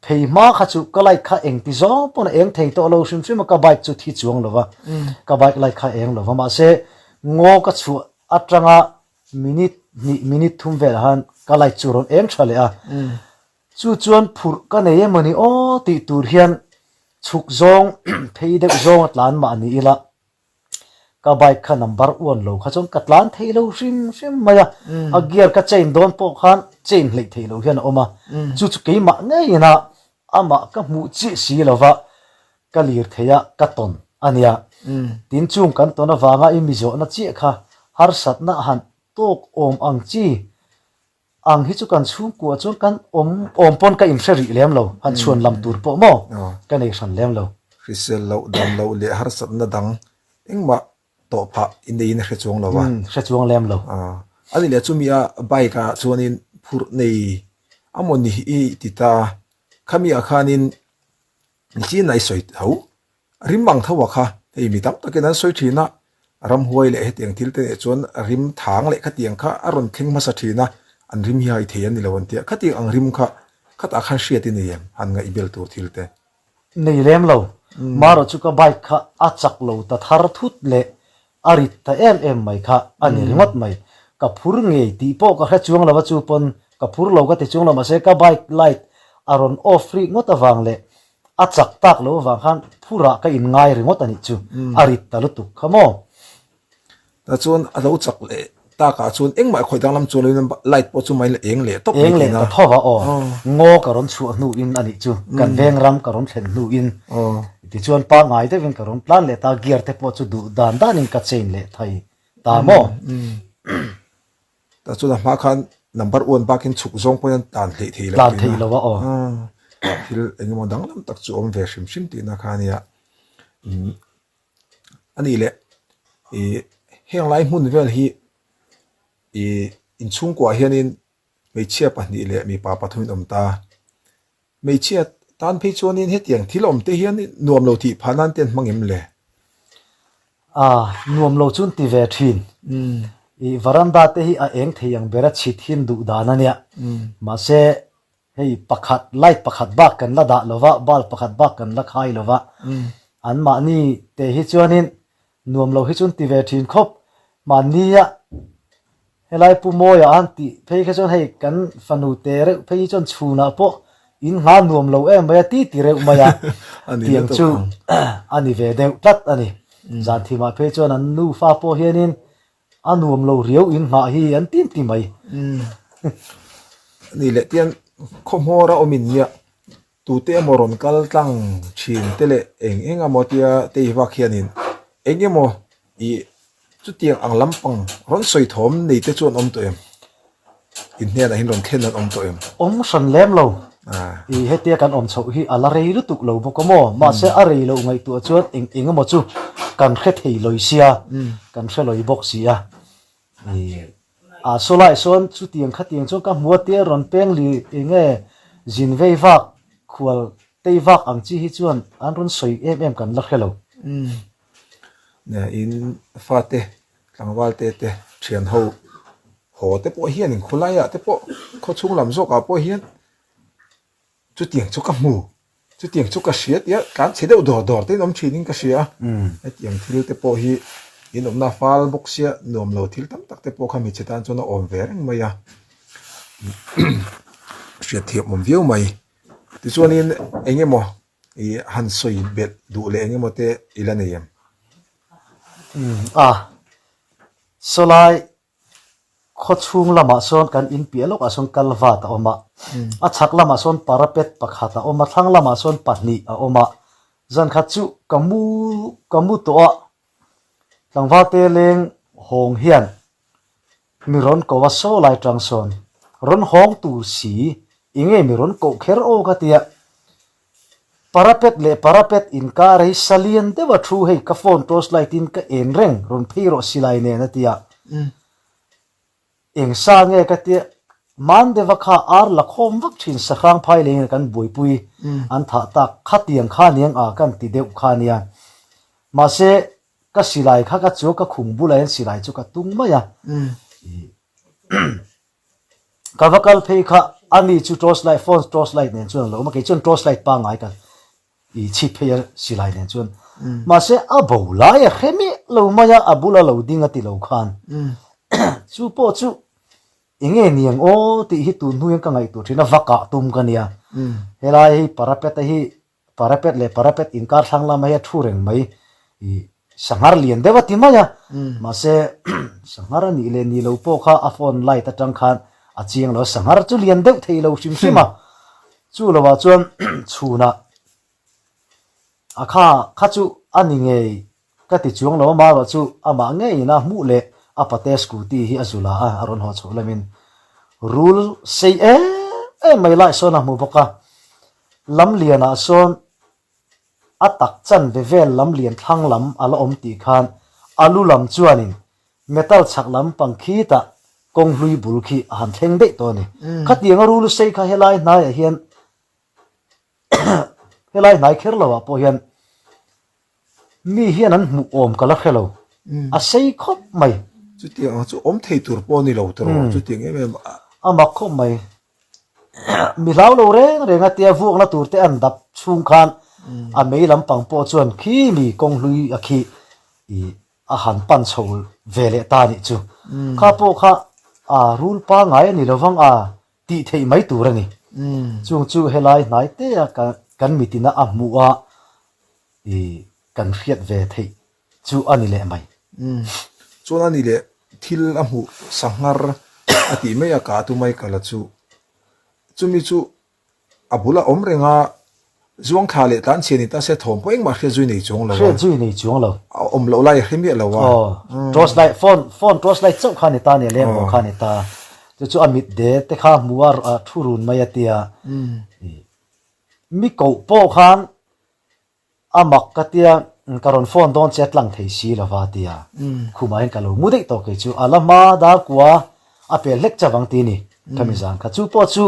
Speaker 5: phei hma kha chu ka light kha eng ti zawng pawn a eng thei tawh lo hrim hrim a ka bike chu thi chuang lo va ka bike light kha eng lo va mahse ngaw ka chhuah atanga minute hnih minute thum velah khan ka light chu rawn eng tha leh a chu chuan phurh ka nei emawni aw tih tur hian chhuk zawng phei deuh zawng a tlan mah ni ila. Ka bike kha number uan lo kha chuan ka tlan thei lo hrim hrim mai a, a gear ka change dawn pawh khan change hleih theih loh hian a awm a, chu chu keimah ngeiin a amah ka hmuh chiah si lo va, ka lir thei a ka tawn a nia. Tin chung kan tawn avanga i mi zawhna chiah kha harsatna han tawk awm ang chi Ang hi chu kan chhungkuah chuan kan awm awm pawn ka inhre rih lem lo, han chhuan lam tur pawh maw ka nei hran lem lo.
Speaker 6: Hrisel loh, dam loh leh harsatna dang engmah tawh phah i neiin a hre chuang lo a.
Speaker 5: Hre chuang lem lo.
Speaker 6: A ni leh chumi a bike ah chuanin phurh nei a maw ni i ti ta, khami ah khanin Nichin a i sawi tho, rim ang tho a kha, hei mi tam takin an sawi thin a, ramhuai leh hetiang thil te nen chuan rim thang leh khatiang kha a rawn thleng hmasa thin a, an rim hi hai thei an ni lo an tia, khatiang ang rim kha khatah khan hriat i nei em, han ngaihbel tur thil te.
Speaker 5: Nei lem lo, marawh chu ka bike kha a chak lo ta thar thut leh a rit ta em em mai kha a ni ringawt mai, ka phur ngei tih pawh ka hre chuang lo a chu pawn ka phur lo ka ti chuang lo mahse ka bike light a rawn off rih ngawt avang leh a chak tak lo avang khan phurah ka in ngai ringawt a nih chu a rit ta lutuk kha maw.
Speaker 6: Tah chuan a lo chak leh. takah chuan engmah khawi danglam chuan loin light pawh chu mai la eng leh tawp mai
Speaker 5: Eng leh
Speaker 6: tihna.
Speaker 5: ta tho va aw. Ngaw ka rawn chhuah hnuin a nih chu. Kan veng ram ka rawn thlen hnuin. Tichuan pangngai deuhin ka rawn tlan leh ta, gear te pawh chu duh dan danin ka chain leh thei ta maw?
Speaker 6: Tah chuan a hma khan number one bakin chhuk zawng pawhin an tlan hleih thei lo
Speaker 5: Tlan thei lo a aw.
Speaker 6: Thil engemaw danglam tak chu awm ve hrim hrim tihna kha a nia. A nih leh ih heng lai hmun vel hi ih inchhungkuah hianin hmeichhia pahnih leh mipa pathumin awm ta. Hmeichhia tan phei chuanin hetiang thil awm te hian nuam lo tih phah nan te an hmang em le?
Speaker 5: A, nuam lo chu an ti ve thin. Ih varanda te hi a eng thei ang bera chhit hian duh dan a nia. Mahse Hei pakhat light pakhat bak kan la dah lova, bulb pakhat bak kan la khai lova, anmahni te hi chuanin nuam lo hi chu an ti ve thin khawp. Mahnia helai Pu Mawia an tih phei kha chuan hei kan fanu te reuh phei hi chuan chhunah pawh in ngha nuam lo em mai a ti ti reuh mai a, tiang chu a ni ve deuh tlat a ni. Zan thimah phei chuan an nufa pawh hianin A nuam lo riau in nghah hi an tin ti mai.
Speaker 6: Ani leh tian khawhmawr a awm in nia tute emaw rawn kal tlang thin te leh eng eng emaw tia tei vak hianin eng emaw ih chutiang ang lampang rawn sawi thawm nei te chu an awm tawh em? In hnenah hian rawn thlen an awm tawh em?
Speaker 5: Awm hran lem lo. Ih hetia kan awm chhoh hi a la rei lutuk lo bawk a maw? Mahse a rei loh ngaihtuah chuan eng eng emaw chu kan hre thei lawi sia, kan hre lawi bawk si a. Ih a saw lai sawn chutiang khatiang chuan ka hmu a tia rawn peng li eng nge zin vei vak khual tei vak ang chi hi chuan an rawn sawi em em kan la hre lo.
Speaker 6: In fate Tlangval te te thian ho haw te pawh hian in khawlaiah te pawh khaw chhung lam zawkah pawh hian chutiang chu ka hmu chutiang chu ka hria tia tlan chhe deuh dawr dawr te in awm thin in ka hria a hetiang thil te pawh hi in awmna fal bawk sia nuam lo thil tam tak te pawh kha hmeichhe tan chuan a awm ve reng mai a hriatthiam awm viau mai tichuanin eng emaw I han sawi belh duh leh eng emaw te i la nei em?
Speaker 5: Umm a, sawlai khaw chhung lamah sawn kan in piah lawkah sawn kalvat a awm a, a chhak lamah sawn parapet pakhat a awm a, thlang lamah sawn pahnih a awm a, zan khat chu ka mu ka mu tawh a, tlangval te leng hawng hian Mi rawn ko a saw lai tang sawn rawn hawng tur si i nge mi rawn koh kher aw ka tia. Parapet leh parapet inkar hi salian deuh a thu hei ka phone torch light in ka en reng rawn phei rawh silai nen a tia. Eng sa nge ka tia man deuh a kha ar la khawm vak thin sahrang phai leng in kan buaipui an thah tak khatiang kha niang a kan ti deuh kha nia. Mahse Ka silai kha ka chu ka khum bulah hian silai chu ka tung mai a. Ka va kal phei kha ani chu torch light phone torch light nen chuan a lo awm a kei chuan torch light pangngai ka i chhit phei a silai nen chuan. Mahse a bo lai a hre miah lo mai a a bula lo ding a ti lo khan. Chu pawh chu enge niang aw tih hi tun hnuaiin ka ngaihtuah thin a va kah tum ka nia. Helai hi parapet a hi Parapet leh parapet inkar thlang lama hi a thu reng mai. I sanghar lian deuh a ti mai a. Mahse sanghar a nih leh nih lo pawh kha a phone light atang khan a chiang lo a, sanghar chu lian deuh thei lo hrim hrim a. Chu lovah chuan chhunah a kha kha chu a ni ngei Ka ti chuang lo a, marawh chu amah ngeiin a hmuh leh a pate scooty hi a zu la a, a rawn haw chhoh lamin rul sei em em mai lai sawn a hmu bawk a, lamlianah sawn a tak chan ve vel lamlian thlang lam a la awm tih khan a lu lam chuanin metal chhak lam pang khitah kawng hlui bul khi a han thleng daih tawh a ni. Khatianga rul sei kha helai hnaiah hian helai hnai kher loah pawh hian Mi hian an hmuh awm ka la hre lo, a sei khawp mai.
Speaker 6: Chutiang ang chu awm thei tur pawh a ni lo tawh, chutiang em em a.
Speaker 5: A mak khawp mai. Mi hlau lo reng reng a tia vuakna tur te an dap chhung khan a mei lampang pawh chuan khi mi kawng hlui a khi i a han pan chho ve leh ta nih chu. Kha pawh kha a rul pangai a ni lovang a tih theih mai tur a ni. Chung chu helai hnai te a kan mitina a hmuh a i kan hriat ve theih chu a ni leh mai.
Speaker 6: Chuan a ni leh. thil a hmuh sanghar a tih mai a kah tumai kala chu chumi chu A bul a awm reng a, zuang thla leh tlan chhia ni ta se thawm pawh engmah hriat zui nei chuang lo a.
Speaker 5: Hriat zui nei chuang lo.
Speaker 6: A awm loh lai a hre miah lo a.
Speaker 5: Aw, torch light, phone, phone torch light chauh kha a ni ta a ni, leng pawh kha a ni ta. Chu chu a mit de te kha hmu a thu run mai a tia. Mi koh pawh khan A mak ka tia, ka rawn phone dawn che a tlang thei si lo va tia. Khumah hian ka lo mu daih tawh kei chu a la hma dar kua a pel hlek cha vang ti ni. Khami zan kha chu pawh chu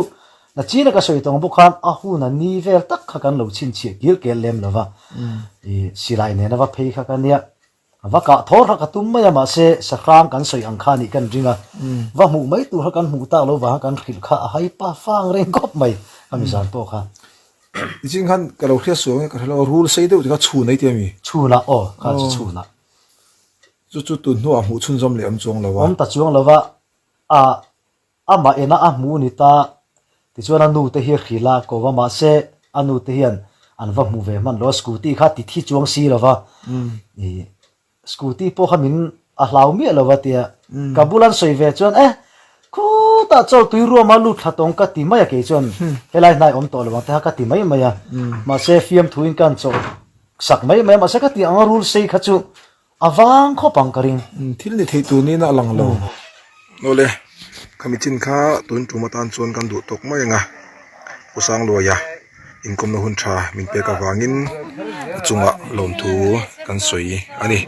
Speaker 5: na china ka sawi tawng bawk khan a hun a ni vel tak kha kan lo chhinchhiah kil kel lem lo va. I silai nena va phei kha ka nia. Va kah thawr kha ka tum mai a mahse sahrang kan sawi ang kha nih kan ring a. Va hmuh mai tur kha kan hmuh tak lo vang kan hrilh kha a hai pa fang reng khawp mai khami zan pawh kha.
Speaker 6: Tichin khan ka lo hriat sual nge ka hre lo a rul sei deuh te kha chhun ei tia mi?
Speaker 5: Chhun ah aw kha chu chhun ah.
Speaker 6: Chu chu tun hnuah hmuh chhunzawm leh awm chuang lo a.
Speaker 5: Awm ta chuang lo a, a Amah ena a hmu ni ta, tichuan a nu te hi hrilh a ko va, mahse a nu te hian an va hmu ve hman lo a, scooty kha ti thi chuang si lo va, i scooty pawh kha min a hlau miah lo va tia ka bul an sawi ve chuan eh khutah chawl tui ruama lut thla tawng ka ti mai a kei chuan helai hnai awm tawh lo ang te kha ka ti mai mai a, mahse fiamthu in ka han chawh sak mai mai a, mahse ka tih ang a rul sei kha chu A vang khawp ang ka ring.
Speaker 6: Thil ni thei tur niin a lang lo. Awle, khami chin kha tun tum atan chuan kan duh tawk mai ang a, Pu Sangluaia inkawmna hun tha min pek avangin a chungah lawmthu kan sawi a ni.